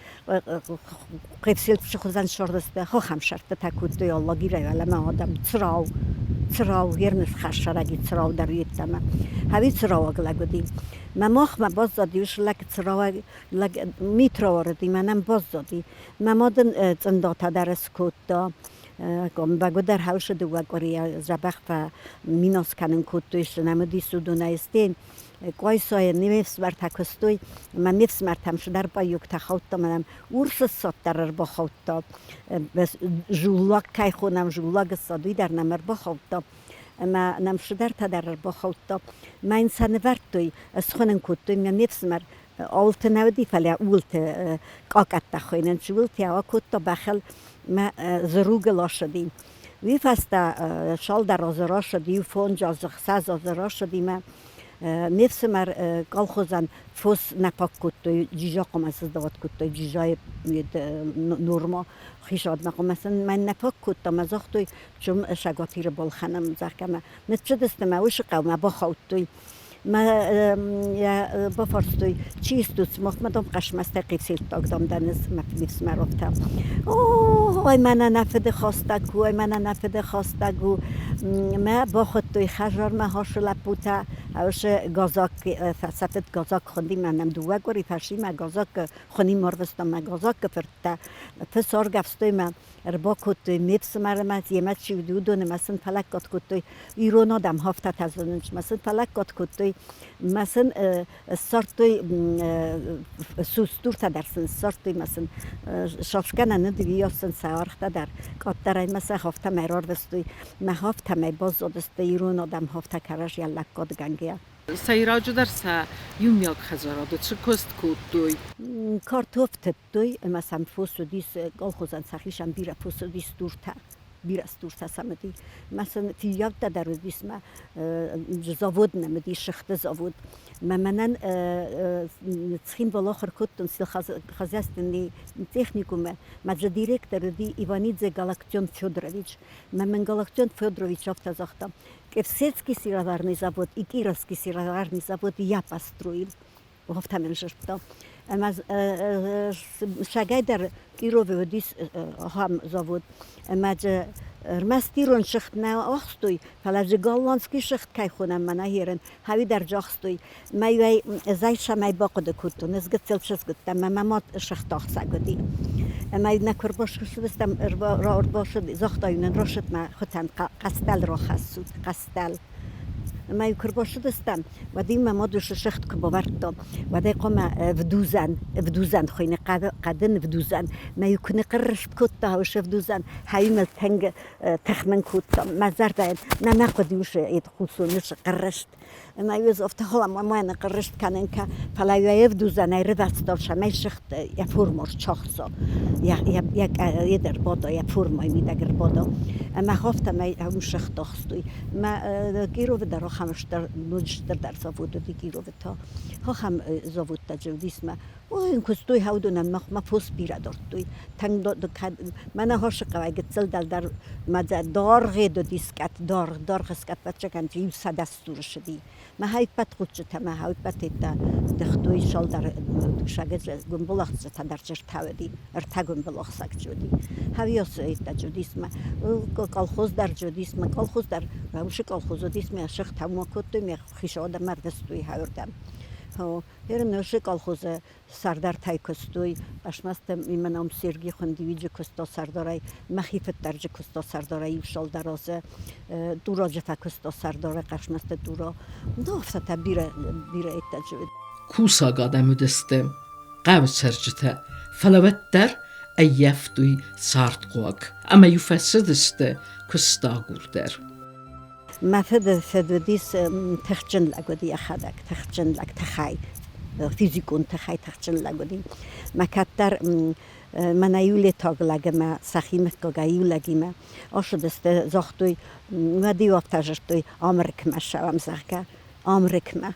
Хъевсилты хуызӕн сырдысты, хохӕмсӕрдтытӕ кодтой Аллагирӕй уӕлӕмӕ адӕм цырау. Цырау, ерныс хӕссӕраги цырау дӕр йеддӕмӕ. Хави цырауаг лӕг уыди. Мӕ махмӕ баззади уыцы лӕг цырауаг лӕг мит рауарыди, мӕнӕн баззади. Мӕ мад ын цъындатӕ дӕр скодта. Бӕгуыдӕр хаусы дыууӕ къуырийӕ дзӕбӕх фӕминас кӕнын кодтой, цы нӕм уыдис, уыдонӕй стӕй Къуайсайӕн ме фсымӕртӕ куыстой, ӕмӕ ме фсымӕртӕм цыдӕр баиугтӕ хаудта, мӕнӕ урс ссад дӕр ӕрбахаудта. Зуллаг кӕй хонӕм, зуллаг ссад, уый дӕр нӕм ӕрбахаудта. Ӕмӕ нӕм цыдӕртӕ дӕр ӕрбахаудта. Мӕ йын сӕ нывӕрдтой, схуынын кодтой, мӕ ме фсымӕр ауылты нӕ уыди, фӕлӕ ууылты къакъӕттӕ хуыйнынц, ууылты акодта бӕхыл мӕ зыругыл ацыди. Уый фӕстӕ цалдӕр азы рацыд, иу фондз азы, 60 азы рацыди мӕ ме фсымӕр колхозӕн фос нӕ пак кодтой, джиза хъуамӕ сыздавад кодтой, джизайы норма хисадмӕ хъуамӕ сын мӕн нӕ пак кодта, мӕ загътой, чым сагатиры балхӕнӕм, зӕгъгӕ мӕ ныццыдысты мӕ уыцы хъӕумӕ бахаудтой. Мӕ бафарстой, чи стут, сымахмӕ дам хъӕсмӕстӕ хъицилттаг дам дӕн ӕз мӕ фсымӕротӕ. О, ой, мӕнӕ нӕ фыды хӕстӕг у, ой, мӕнӕ нӕ фыды хӕстӕг у. Мӕ бахуыдтой хӕдзармӕ хасы лӕппутӕ, уыцы газак, сӕ фыд Газак хуынди, мӕнӕн дыууӕ къуыри фӕсимӕ Газак хуыни ма рвыстам мӕ Газакы фырттӕ. Фыс аргӕвстой мӕ ӕрбакодтой ме фсымӕры мӕ йемӕ чи уыди, уыдоны мӕ сын фӕлӕггад кодтой. Ирон адӕм хафтатӕ зонынц, мӕ сын фӕлӕггад кодтой, мӕ сын ссардтой стуртӕ дӕр сын ссардтой, мӕ сын сафгӕнӕны дыууӕ сын сӕ ӕргътӕ дӕр къаддӕрӕй мӕ сӕ хафтӕмӕ рарвыстой. Мӕ хафтӕмӕ баззадысты ирон адӕм хафтӕ кӕрӕзийӕн лӕггадгӕнгӕйӕ. Сӕйраджыдӕр сӕ иумиаг хӕдзарады цы куыст кодтой? Картоф тыдтой ӕмӕ сӕм фос уыдис, колхозӕн сӕхицӕн бирӕ фос уыдис стуртӕ, бирӕ стуртӕ сӕм уыди. Мӕ сын фыййӕуттӕ дӕр уыдис, мӕ завод нӕм уыди, сыхты завод. Мӕ мӕнӕн Цхинвал ахуыр кодтон сельхозхозяйственный техникумы, мӕ дзы директор уыди Иванидзе Галактион Федорович. Мӕ мын Галактион Федорович афтӕ загъта: Кевсецкий сыроварный завод и Кировский сыроварный завод я построил. Афтӕ мын зыдта. Ӕмӕ сагӕй дӕр Кировы уыдис ахӕм завод. Ӕмӕ дзы ӕрмӕст ирон сыгъд нӕ ахстой, фӕлӕ дзы голландский сыгъд кӕй хонӕм мӕнӕ херын, хауи дӕр дзы ахстой. Мӕ ӕз ӕй цӕмӕй бахъуыды кодтон, ӕз гыццыл чызг уыдтӕн, мӕ мӕ мад сыгъд ахсӕг уыди. Ӕмӕ нӕ куы ӕрбасыдыстӕм, ӕрбацыд, загъта нын, рацыд мӕ хуытӕн хъӕстӕл рахӕссут, хъӕстӕл. Ӕмӕ куы ӕрбацыдыстӕм, уӕд-иу мӕ мад уыцы сыгъд куы бавӕрдта, уӕд ӕй хъуамӕ ӕвдузӕн, ӕвдузӕн хуыйны хъӕдын ӕвдузӕн, мӕ-иу куы ныхъхъыррыст кодта уыцы ӕвдузӕн, хӕймӕ тынг тыхмын кодта. Мӕ зӕрдӕйӕн нӕ мӕ хъуыди уыцы хъусон уыцы хъыррыст. Ӕмӕ ӕз афтӕ хъуамӕ мӕ ныхъхъыррыст кӕнын, фӕлӕ йӕ ӕвдузӕнӕй рывӕцтон, цӕмӕй сыгъд йӕ форма рцахса, йе ӕрбада, йӕ формӕйы мидӕг ӕрбада. Ӕмӕ афтӕмӕй уым сыгъд ахстой. Мӕ Кировы дӕр ахӕм стыр, ноджы стырдӕр завод уыди Кировы та. Ахӕм заводтӕ дзы уыдис мӕ Ой, куыстой уыдонӕн махмӕ фос бирӕ дардтой. Мӕнӕ Хосыхъӕуӕй гыццыл дӕлдӕр ма даргъ уыди скъӕт, даргъ, даргъ скъӕт, ӕвӕццӕгӕн, иу 100 стуры ссыди. Мӕ ӕппӕт хъуццытӕ, мӕ ӕппӕт дыгътой цалдӕр дусӕгы гуымбылахсджытӕ дӕр ӕртӕ уыди, ӕртӕ гуымбылахсӕг уыди. Хӕвиос уыдис мӕ колхоз дӕр уыдис мӕ колхоз дӕр, уыцы колхоз уыдис мӕ сыгъд ма кодтой, мӕ хицауад ӕрвыстой хӕрдӕм. Ерынысы колхозы сӕрдартӕй куыстой, ӕрмӕст мӕ ном Сергий хуынди, куыста сӕрдарӕй, мӕхи фыддӕрджы куыста сӕрдарӕй иу сӕлдаразы, дураджы фӕкуыста сӕрдарӕй Хъӕсмӕсты дура. Ну, афтӕтӕ бирӕ, бирӕ иттӕджы уыд. Кусӕг адӕм уыдысты, хъӕуы цӕрджытӕ, фӕлӕ уӕддӕр ӕййӕфтой цардхъуаг ӕмӕ-иу фӕцыдысты куыстагур дӕр. Мӕ фыды фыд уыдис тыхджын лӕг уыди йӕхӕдӕг, тыхджын лӕг, тыхӕй, физикон тыхӕй тыхджын лӕг уыди. Мӕ кӕддӕр мӕнӕ иу летаг лӕг ӕмӕ сӕхи мыггагӕй иу лӕгимӕ ацыдысты, загътой, уӕд-иу афтӕ зыдтой, Амырыкмӕ ссӕуӕм, зӕгъгӕ, Амырыкмӕ.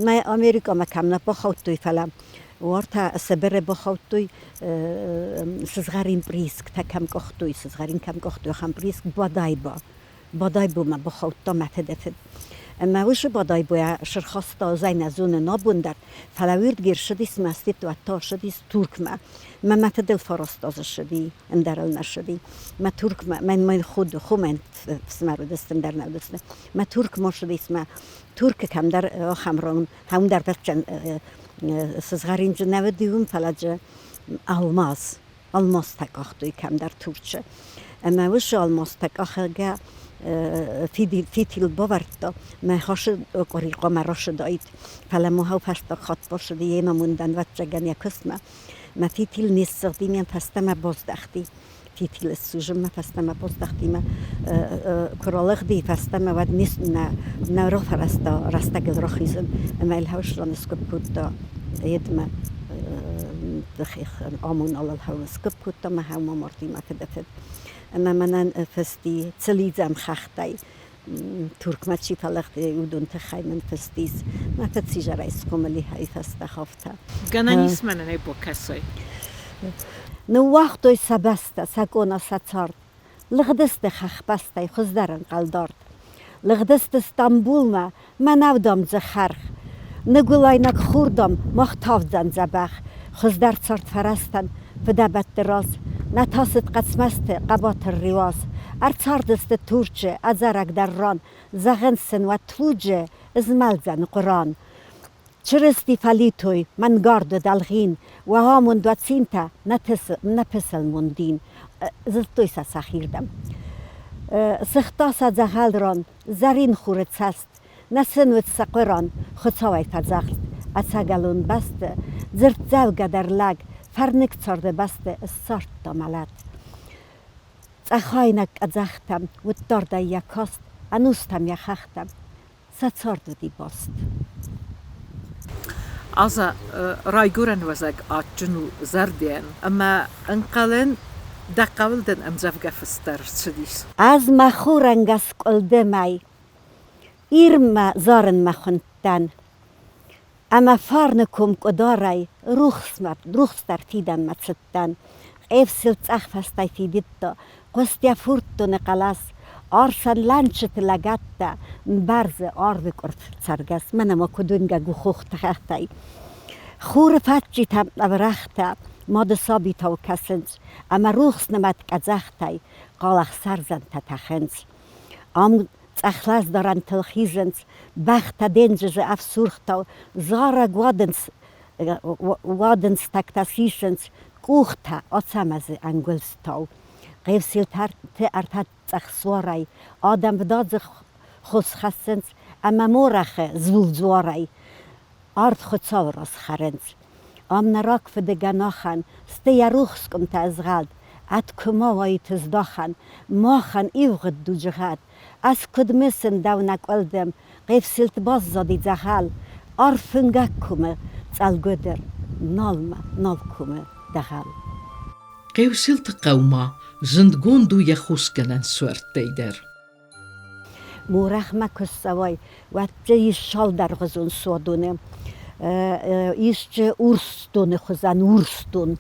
Мӕ Америкӕмӕ кӕм нӕ бахаудтой, фӕлӕ уартӕ Сыбыры бахаудтой сызгъӕрин приисктӕ кӕм къахтой, сызгъӕрин кӕм къахтой, ахӕм прииск Бадайба. Бодайбомӕ бахаудта мӕ фыды фыд. Ӕмӕ уыцы Бодайбойӕ сырхаста ӕз ӕй нӕ зонын абон дӕр, фӕлӕ уырдыгӕй ссыдис мӕ уӕд та ссыдис Туркмӕ. Мӕ мӕ фыдыл 9 азы ссыди, ӕндӕрыл нӕ ссыди. Мӕ Туркмӕ, мӕн мӕ хо мӕн фсымӕр уыдысты, ӕндӕр нӕ уыдысты. Мӕ Туркмӕ ссыдис, мӕ Туркы кӕмдӕр ахӕм ран, кӕмдӕр бӕхджын сызгъӕринджын нӕ уыди уым, фӕлӕ дзы алмаз, алмазтӕ къахтой кӕмдӕр Турчы. Ӕмӕ уыцы алмазтӕ къахгӕ фитил бавӕрдта, мӕ хасы къуыри хъуамӕ рацыдаид. Фӕлӕ махау фӕстаг хатт бацыди йемӕ мундӕн, ӕвӕццӕгӕн, йӕ куыстмӕ. Мӕ фитил не ссыгъди, мӕм фӕстӕмӕ баздӕхти. Фитил ссузынмӕ фӕстӕмӕ баздӕхти мӕ куы ралыгъди фӕстӕмӕ, уӕд не нӕ рафӕрӕзта рӕстӕгыл рахизын. Ӕмӕ йыл хӕуысран сгуыпп кодта йедмӕ амоналыл хӕуыл сгуыпп кодта мӕ хӕу ма марди мӕ фыдыфыд. Ӕмӕ мӕнӕн фысти Цылидзӕм хӕхтӕй Туркмӕ чи фӕлыгъди, уыдон тыххӕй мын фыстис. Мӕ фыд сизӕрӕй схъомыл и фӕстӕ хафта. Гӕнӕн ис мӕнӕн ӕй бакӕсай? Ныууагътой сӕ бӕстӕ, сӕ къона, сӕ цард. Лыгъдысты хӕхбӕстӕй хуыздӕр ӕнхъӕл дард. Лыгъдысты Стамбулмӕ, мӕнӕу дам дзы хӕрх. Ныгуылӕйнаг хур, дам, мах тавдзӕн дзӕбӕх. Хуыздӕр цард фӕрӕзтӕн фыдӕбӕтты раз. Нӕ тасыд Хъӕцмӕзты хъӕбатыр Реуаз. Ӕрцардысты Турчы ӕдзӕрӕгдӕр ран. Зӕгъынц сын, уӕд туджы ызмӕлдзӕн Хъуыран. Чырысти фӕлитой, мӕнгард уыд ӕлгъин, Уӕ амонд, уӕ цинтӕ, нӕ пысылмон дин, дзырдтой сӕ сӕхирдӕм. Сыгъта сӕ дзӕгъӕл ран зӕрин хуры цӕст, Нӕ сын уыд сӕ хъуыран Хуыцауӕй фӕдзӕхст. Ӕцӕгӕлон бӕсты дзырддзӕугӕдӕр лӕг фӕрныг царды бӕсты ссардта мӕлӕт. Цъӕхайнӕг къӕдзӕхтӕм уыд дардӕй йӕ каст, ӕнустӕм йӕ хӕхтӕм сӕ цард уыди баст. Аза райгуырӕн уӕзӕг адджын у зӕрдӕйӕн, ӕмӕ ӕнхъӕлӕн дӕ хъӕуыл дын ӕмдзӕвгӕ фыст дӕр рцыдис. Ӕз мӕ хурӕнгӕс къуылдымӕй Ирмӕ зарынмӕ хуындтӕн, ӕмӕ фарны ком къуыдарӕй рухсмӕ, рухсдӕр фидӕнмӕ цыдтӕн. Къевсил цъӕх фӕстӕй фидыдта, хъуыст йӕ фурддоны хъӕлӕс, арсӕн лӕнчыты лӕгӕттӕ мбӕрзы арвы къуырф цӕргӕс. Мӕнӕ ма куыд уынгӕг у хохты хӕхтӕй. Хуры фӕччитӕ ӕврӕгътӕ мады сабитау кӕсынц, ӕмӕ рухс нымӕт къӕдзӕхтӕй хъалӕхсӕрдзӕнтӕ тӕхынц. Ам цъӕхласдарӕнтыл хизынц, бӕхтӕ денджызы ӕфсургътау зарӕг уадындзтӕгтӕ сисынц, къухтӕ Ацӕмӕзы ӕнгуылдзтау. Хъевсилты ӕртӕ цъӕх суарӕй адӕм вдадзы хос хӕссынц ӕмӕ Морӕхы звулдзуарӕй ард Хуыцауы раз хӕрынц. Ам нӕ рагфыды гӕнахӕн сты йӕ рухс къуымтӕ ызгъӕлд, ӕд куы ма уаид ыздахӕн, махӕн ивгъуыд дуджы гъӕд. Ӕз куыд мысын дӕу нӕ къуылдым, Хъевсилт баззади дзӕгъӕл, арф уынгӕг комы цъӕлгуыдыр, нал мӕ нал комы дӕгъӕл. Хъевсилты хъӕу ма зындгонд у йӕ хосгӕнӕн суӕрттӕй дӕр. Морӕхмӕ куы ссӕуай, уӕд дзы ис цалдӕргъуызон суадоны. Ис дзы урсдоны хуызӕн урсдон,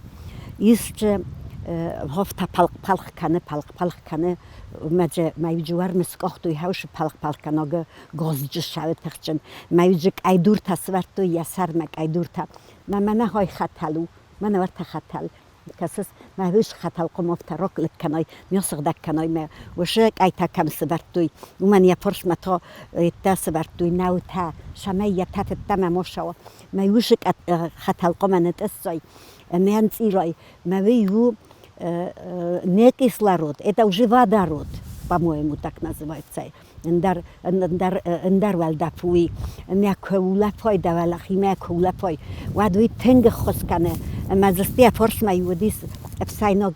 ис дзы афтӕ пӕлхъ-пӕлхъ кӕны, пӕлхъ-пӕлхъ кӕны, мӕ дзы мӕ иу уӕрмы скъахтой хӕусы пӕлхъ-пӕлхъ кӕнӕг газджы сӕры тыхджын. Мӕ иу дзы къӕйдуртӕ сӕвӕрдтой йӕ сӕрмӕ къӕйдуртӕ. Мӕ мӕнӕ хай хӕтӕл у, мӕнӕ уӕртӕ хӕтӕл. Кӕсыс, мӕ ус хӕтӕлхъомовтӕ роклыг кӕной, ме сыгъдӕг кӕной, мӕ усы къӕйтӕ кӕм сывӕрдтой, уымӕн йӕ фарсмӕ та йедтӕ сывӕрдтой наутӕ, цӕмӕй йӕ тӕфыдта мӕ мосау. Мӕ усы хӕтӕлхъомӕ нытъыссой, ӕмӕ ӕнцъирой. Мӕ уый у не кислород, это уже водород, по-моему, так называется. Ӕндӕр, ӕндӕр, ӕндӕр уӕлдӕф уый. Ӕмӕ куы улӕфой дӕ уӕлахимӕ куы улӕфой, уӕд уый тынг ӕххуыс кӕны. Ӕмӕ дзы стӕй фарсмӕ уыдис ӕфсӕйнаг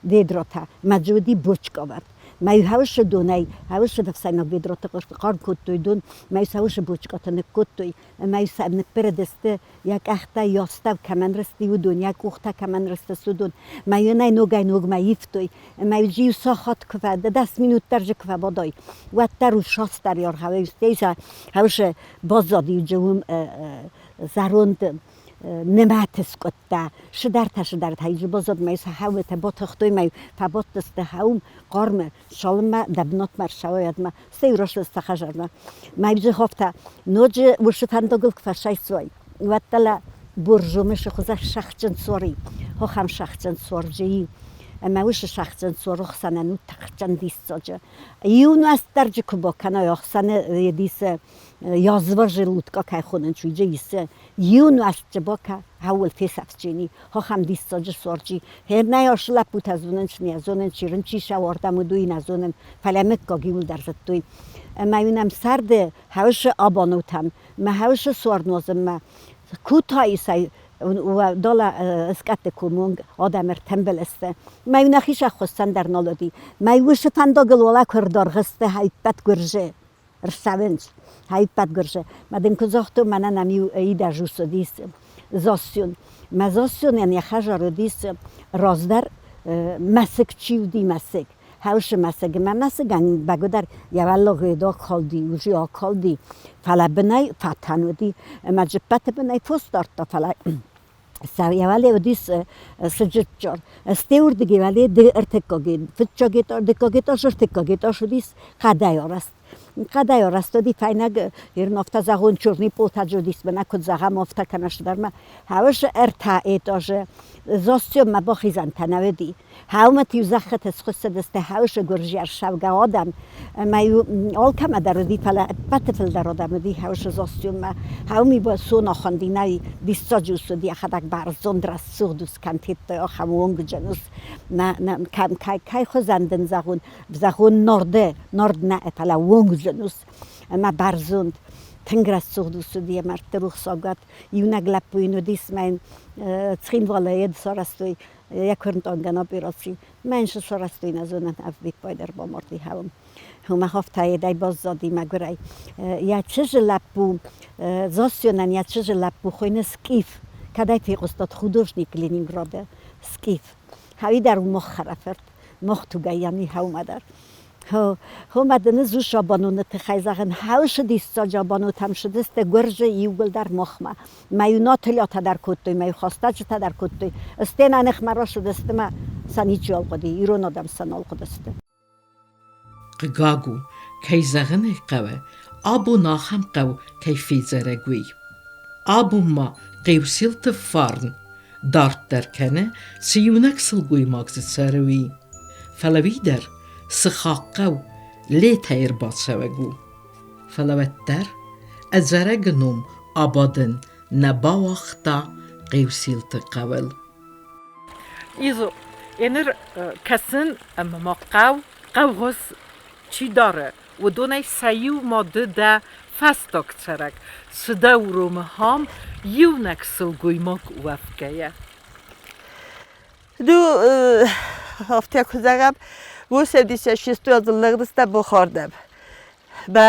ведротӕ, ӕмӕ дзы уыди бочкъавӕрд. Мӕ хаусы донӕй, хаусы ӕфсӕйнаг ведроты хъарм кодтой дон, мӕ хаусы бочкъатӕ ныккодтой, ӕмӕ сӕ ныппырыдысты, йӕ къӕхтӕ йӕ астӕу кӕмӕн рысти, уыдон, йӕ къухтӕ кӕмӕн рыстысты, уыдон. Мӕ йын ӕй ногӕй-ногмӕ ивтой, ӕмӕ иу сахат куы фӕ, 10 минут дӕр дзы куы фӕбадай, уӕддӕр ус састӕр йаргъауӕй, стӕй сӕ хаусы баззади уым зӕронд. Нымӕты скъуыдтӕ, сыдӕртӕ-сыдӕртӕ изыбозодмӕ сӕ ботыхтой мӕ фӕботтысты хӕум хъармы, цалынмӕ дӕ бынатмӕ ӕрцӕуай, уӕдмӕ, стӕй рацыдысты хӕдзармӕ. Мӕ Бзыховтӕ ноджы уыцы фӕндагыл куы фӕцӕйцӕуай, уӕд дӕлӕ Боржомы сыхуызӕн сӕхджын цори, хохӕм сӕхджын цорджыи. Ӕмӕ уыцы сӕхджын цоры хсӕнӕн у тыхджын диссаджы. Иу нуӕзт дӕр джы куы бакӕнай ӕхсӕны едисы язва желудка кӕй хонынц, уый джы исы. Иу нуӕзт джы бакӕ, хӕуыл фесӕфджени, хохӕм диссаджы цорджи. Хернӕй ас лӕппутӕ зонынц, нӕ зонынц, чи рынчи сӕ уардӕм уыд, уый нӕ зонын, фӕлӕ мыггаг иуылдӕр зыдтой. Ӕмӕ-иу нӕм сӕрды хӕусы абанутӕм, мӕ хӕусы суар нуазынмӕ Кутаисӕй дала скъӕтты комонг адӕм ӕртӕмбӕлӕсты. Мӕ нӕхи сӕххуыссӕн дӕр нал уыди. Мӕ уыцы фӕндагыл уӕлӕ куы ӕрдаргъысты ӕппӕт гуырзы ӕрцӕуынц ӕппӕт гуырзы. Мӕ дын куы загътон, мӕнӕн ӕм иу идӕдз ус уыдис Зоссюн. Мӕ Зоссюнӕн йӕ хӕдзар уыдис раздӕр мӕсыг чи уыди мӕсыг. Хӕусы мӕсыг ӕмӕ мӕсыгӕн бӕгуыдӕр йӕ уӕллаг акалди, узи акалди, фӕлӕ бынӕй фӕтӕн уыди ӕмӕ джиппӕты бынӕй фос дардта, фӕлӕ сӕ йӕ уӕле уыдис сыджытджор. Стӕй уырдыгӕй уӕле ӕртыккаг, фыццаг этаж, дыккаг этаж, ӕртыккаг этаж уыдис хъӕдӕй арӕзт. Хъӕдӕй арӕзт уыди фӕйнӕг, ирон афтӕ зӕгъон, черный пол уыдис, мӕнӕ куыд зӕгъӕм, афтӕ кӕнӕ сыдӕрмӕ. Хӕуыс ӕртӕ этажы зостёммӕ бахизӕнтӕ нӕ уыди. Хӕумӕт-иу зӕххыты схуыссыдысты хӕусы гуырзиӕрсӕвгӕ адӕм, ӕмӕ-иу алкӕмӕ дӕр уыди, фӕлӕ ӕппӕты фылдӕр адӕм уыди хӕусы зостюммӕ. Хӕуми сонахонди нӕй диссаджы ус уыди, йӕхӕдӕг бӕрзонд рӕсугъд ус кӕм федтай, ахӕм уонгджын ус. Кӕй хуызӕн дын зӕгъон, зӕгъон норды, норд нӕ, фӕлӕ уонгджын ус ӕмӕ бӕрзонд. Тынг рӕсугъд ус уыди ӕмӕ мӕрдты рухсагуат. Иунӕг лӕппу йын уыдис, мӕ йын Цхинвалы йед сарӕзтой йӕ куырнтъонгӕн операци. Мӕн сарӕзтой нӕ зонын ӕввиппайды ӕрбамарди хӕуын. Уымӕ хафтаедӕй баззади мӕгуырӕй. Йӕ чызджы лӕппу, Зассионӕн йӕ чызджы лӕппу хуыйны Скиф. Кӕдӕй фехъуыстат художник Ленинграды Скиф. Хӕуи дӕр у мох хӕрӕфырт, мох тугӕй йӕм и хӕумӕ дӕр. Хомӕ дын ӕз ус абаноны тыххӕй зӕгъын, хӕусы диссаджы абанотӕм сыдысты гуырзы иууылдӕр мохмӕ. Мӕ-иу нотылӕтӕ дӕр кодтой, мӕ-иу хӕстӕджытӕ дӕр кодтой. Стена ныхмӕ рацыдысты мӕ сӕ ничиуал хъуыди, ирон адӕм сӕ нал хъуыдысты. Хъыгаг у, кӕй зӕгъын ӕй хъӕуы, абон ахӕм хъӕу кӕй федзӕрӕг, уый. Абон ма Хъеусилты фарн дарддӕр кӕны, цы иунӕг сылгоймаг дзы цӕры, уый. Фӕлӕ уый дӕр сыхаг хъӕу Летӕй ӕрбацӕуӕг у. Фӕлӕ уӕддӕр ӕдзӕрӕгы ном абадын нӕ бауагъта Хъеусилты хъӕуыл. Изо, еныр кӕсын ӕмӕ ма хъӕу, хъӕугъуыз чи дары, уыдонӕй сӕ иу ма ды дӕ фӕстаг цӕрӕг, цы дӕ уромы хам иунӕг сылгоймаг уӕвгӕйӕ? Du афтӕ куы зӕгъӕм, уыцы шестой азы лӕгдыстӕ бохардӕм. Мӕ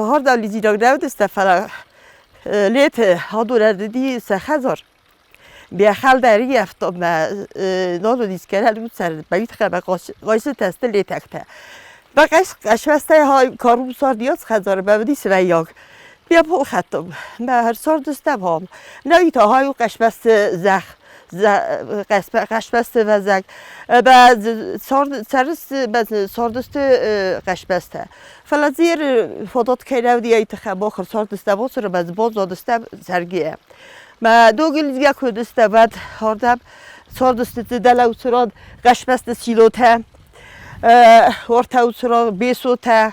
хардау лидзинаг нӕ уыдыстӕ, фӕлӕ леты адурӕрдыди сӕ хӕдзар. Бехалдӕр ййӕфтон мӕ нал уыдис гӕнӕн уыцӕрын, мӕ уитхӕмӕ къайсытӕ сты летӕгтӕ. Мӕ къӕсвӕстӕй карум цардиац хӕдзары мӕ уыдис вӕййаг. Бе полхӕттон, мӕ ӕрцардыстӕм ам. Нӕ уый та хай у къӕсвӕсты зӕхх, къӕсвӕсты вӕзӕг. Мӕ цӕрыс цардысты къӕсвӕстӕ. Фӕлӕ дзы фадат кӕй нӕ уыди, ай тыххӕй мах ӕрцардыстӕм уыцы ӕмӕ дзы баззадыстӕм цӕргӕйӕ. Мӕ догилдзгӕ куыдыстӕ вӕд хардӕм цардысты дӕлӕ уыцы къӕсмӕсты силотӕ, ортӕ уыцы бесотӕ,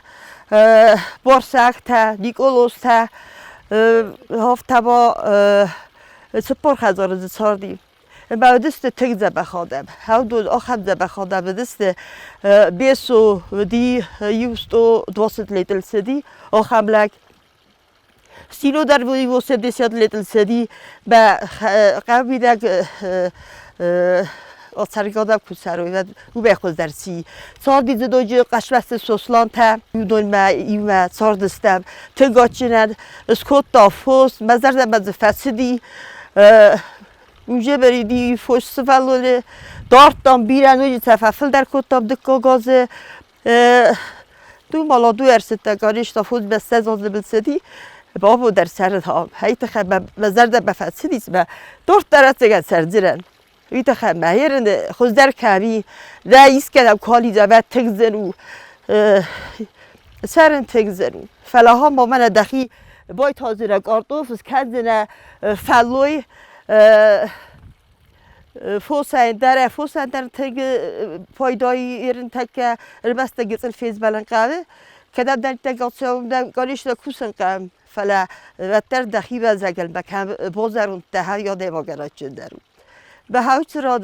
борсӕгтӕ, никъолозтӕ, хафтӕ 40 хӕдзары дзы царди. Ӕмӕ уыдысты тынг дзӕбӕх адӕм. Уыдон ахӕм дзӕбӕх адӕм уыдысты. Бесо уыди иу сто двадцать летыл цыди, ахӕм лӕг. Стило дӕр его 70 лет цыди, мӕ хъӕумидӕг ацӕргӕ куы цӕрой, уӕд уымӕй хуыздӕр ци. Царди дзы ноджы Хъӕсмӕсты Сослантӕ, уыдонмӕ иумӕ цардыстӕм. Тынг адджынӕн скодта фос, мӕ зӕрдӕмӕ дзы фӕцыди. Уже фос сывӕллоны дардтам бирӕ, ноджы сӕ фӕфылдӕр кодтам дыккаг азы. Ду маладу ӕрцыдтӕ, конечно, фондз бӕстӕ азы был цыди. Бабо дӕр цӕрын хай тыххӕй мӕ зӕрдӕмӕ фӕцыдис мӕ дарддӕр ӕцӕгӕн цӕрдзынӕн. Уый тыххӕй мӕ ерын хуыздӕр кӕми нӕ искӕдӕм калидза тынг зын у. Цӕрын тынг зын у. Фӕлӕ ахӕм мӕнӕ дӕхи байтаудзынӕ картоф, скӕндзынӕ фӕллой фосӕн дӕр, фосӕн дӕр тынг пайдайы ерынтӕккӕ ӕрмӕст гыццыл фезмӕлын хъӕуы. Кӕдӕмдӕриддӕр ацӕуӕм, конечно, кусын хъӕуы, фӕлӕ уӕддӕр дӕхи базӕгӕлмӕ кӕм базӕрондтӕ, адӕймагӕн адджындӕр у. Бахауцырад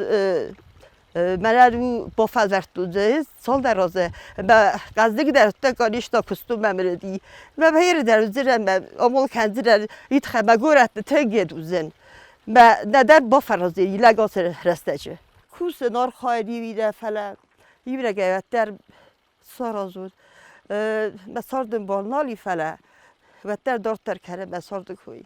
мӕнӕн у бафӕлвӕрдтон цалдӕр азы мӕ хъӕздыгдӕр конечно куыстон мӕ мырыди. Мӕ бӕйры дӕр уыдзынӕн, мӕ амал кӕндзынӕн, итхӕ мӕ горӕтты тынг ед уыдзӕн. Мӕ нӕдӕр бафӕраздзӕн лӕг ацы рӕстӕджы. Кусын, архайын иуидӕ, фӕлӕ иунӕгӕй уӕддӕр саразут. Мӕ цардӕмбал нал и, фӕлӕ уӕддӕр дарддӕр кӕны мӕ царды кой.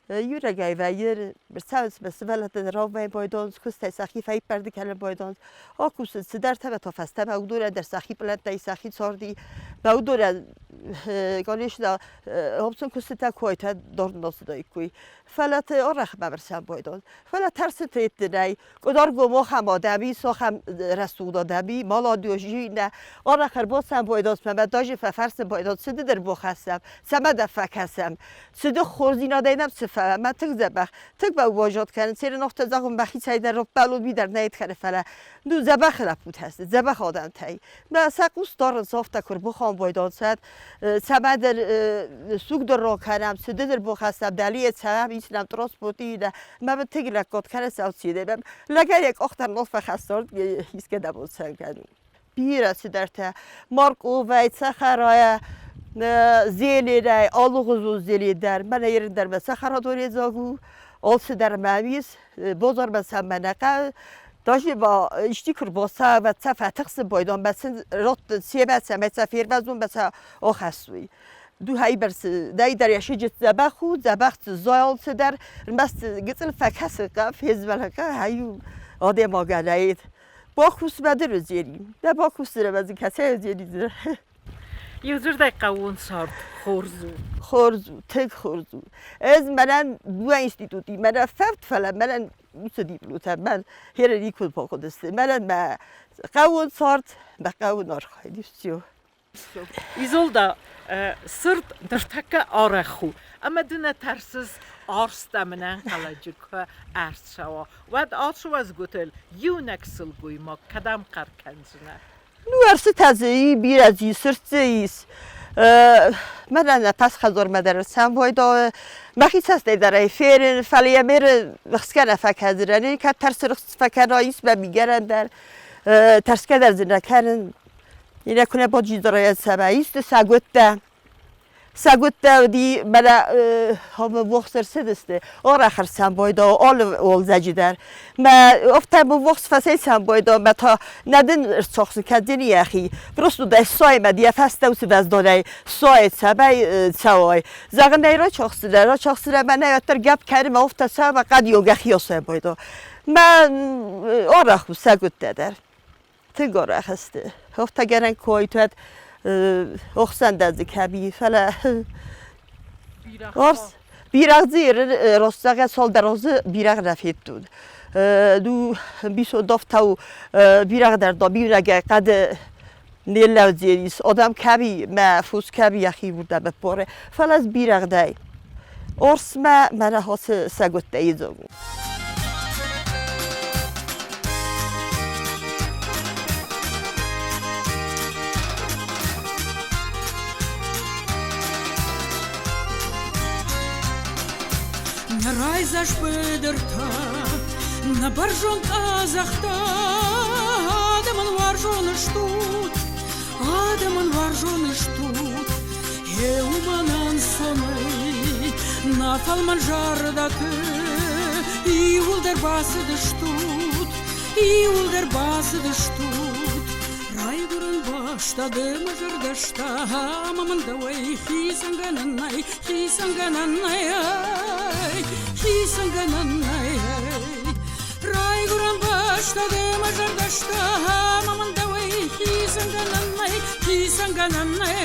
Иунӕгӕй вӕййы, цӕуынц мӕ сывӕллӕттӕ рӕувӕй байдонц, куыстӕй сӕхи фӕиппӕрд кӕнын байдонц. Акусынц цыдӕртӕ ӕмӕ та фӕстӕмӕ уыдонӕн дӕр сӕхи пълӕнттӕ и, сӕхи царди. Мӕ уыдонӕн, конечно, хопсон куыстытӕ койтӕ дӕр нацыдаиккой. Фӕлӕ арӕх бабырсӕн байдон. Фӕлӕ тӕрсыты нӕй. Къуыдаргом ахӕм адӕм ис, ахӕм рӕсугъд адӕм и, молодежи нӕ. Арӕх ӕрбацӕуӕм байдонмӕ, мӕ даже фӕфӕрсӕм байдон, цы ды ӕрбахӕссӕм, цӕмӕ дӕ фӕкӕсӕм, цы ды хорздзинадӕй нӕм цы фӕуа, мӕ тынг дзӕбӕх, тынг мӕ уазӕг кӕнын, церенохтӕ зӕгъын мӕхицӕй дӕр ӕппӕлон ми дӕр нӕ кӕны, фӕлӕ ну дзӕбӕх лӕппутӕ сты, дзӕбӕх адӕмтӕй. Мӕ сӕ хъус дарынц афтӕ куы рбухан байдон сӕд, цӕмӕдӕр сугдӕр ракӕнӕм, цы ды ӕрбахӕссӕм, дӕлийӕ цӕуӕм, ис нӕм транспорт и, мӕ тынг лӕггад кӕны сӕуцидӕй. Лӕгӕй йӕ къухтӕ нал фӕхӕссорд, искӕдӕм уыцӕн кӕнын. Бирӕ цыдӕртӕ морковӕй, цӕхӕрайӕ, зеленӕй, алыгъуызон зелен дӕр. Мӕнӕ ерын дӕр мӕ цӕхӕрадоны дзаг у, алцыдӕр мӕм ис, базармӕ сӕм мӕ нӕ хъӕуы. Даже ма исти куы рбацӕуа, сӕ фӕтыхсын байдон, мӕ сын раттын семӕ, цӕмӕй сӕ фервӕзон, мӕ сӕ ахӕссой. Духӕйбӕрц дӕйдӕр йӕ сыджыт дзӕбӕх у, дзӕбӕх дзы зайы алцыдӕр, ӕрмӕст гыццыл фӕкӕсы фезмӕлгӕ, ай адӕймагӕн ӕй бакусмӕ дӕр уыдзӕни. Нӕ бакусдзынӕ ӕмӕ дзы кӕцӕй уыдзӕни. Иудзырдӕй хъӕууон цард хорз у. Хорз у, тынг хорз у. Ӕз мӕнӕн дыууӕ институти мӕнӕ фӕвд, фӕлӕ мӕнӕн уыцы дипломтӕ мӕн херӕ никуы бахъуыдысты. Мӕнӕн мӕ хъӕууон цард, мӕ хъӕууон архайд и всё. Изолда, сырд ныртӕккӕ арӕх у, ӕмӕ ды нӕ тӕрсыс арс дӕм ӕнӕнхъӕлӕджы куы ӕрцӕуа, уӕд ацы уӕзгуытыл иунӕг сылгоймаг кӕдӕм хъӕр кӕндзынӕ? Ну, ӕрсытӕ дзы и, бирӕ дзы и, сырд дзы ис. Мӕнӕн нӕ пас хӕдзармӕ дӕр ӕрцӕмбойдӕуы. Мӕхи цӕстӕй дӕр ӕй ферын, фӕлӕ йӕ ме рхсгӕ нӕ фӕкӕндзынӕн. Кӕд тӕрсы рхс фӕкӕна, ис мӕ мигӕнӕн дӕр. Тӕрсгӕ дӕр дзы нӕ кӕнын. Иннӕ куынӕ баджидзарайӕ цӕмӕ исты сагуыдтӕ. Сагуыдтӕ уыди мӕнӕ хомы вохс ӕрцыдысты. Арӕх ӕрцӕмбойдӕ алы уалдзӕджы дӕр. Мӕ афтӕ вохс фӕцӕйцӕмбойдӕ мӕ та нӕ дын ӕрцахсын кӕндзӕни йӕхи. Просто дӕ соймӕ йӕ фӕстӕ уыцы бӕздонӕй сой цӕмӕй цӕуай. Зӕгъын ӕй рачахсдзынӕ, рачахсдзынӕ мӕнӕ уӕддӕр гӕпп кӕны мӕ афтӕ цӕуы, хъӕдиог йӕхи асӕмбойдӕ. Мӕ арӕх у сагуыдтӕ дӕр. Тынг арӕх сты. Ӕфтӕгӕнӕн койтӕд ӕхсӕндӕдзы кӕми, фӕлӕ арс бирӕгъ дзы ростзӕгъгӕ цалдӕр азы бирӕгъ нӕ федтон. Ну, бисондӕфтау бирӕгъ дӕр да бирӕгӕй хъӕды не лӕудзӕнис. Адӕм кӕми мӕ фос кӕми йӕхи уырдӕм ӕппары, фӕлӕ ӕз бирӕгъ дӕй. Арсмӕ мӕнӕ ацы сӕгуыттӕ идзаг у. Нӕ райдзаст быдыртӕ, нӕ бӕрзонд къӕдзӕхтӕ, адӕмӕн уарзон стут, адӕмӕн уарзон стут. Гъе уымӕн ӕнцонӕй нӕ фӕлмӕн зӕрдӕты иууылдӕр бацыдыстут, иууылдӕр бацыдыстут. Райгуырӕн бӕстӕ ды мӕ зӕрдӕстӕ, ӕмӕ мын дӕуӕй хицӕнгӕнӕн нӕй, хицӕнгӕнӕн нӕй, хицӕнгӕнӕн нӕй. Райгуырӕн бӕстӕ ды мӕ зӕрдӕстӕ, ӕмӕ мын дӕуӕй хицӕнгӕнӕн нӕй, хицӕнгӕнӕн нӕй.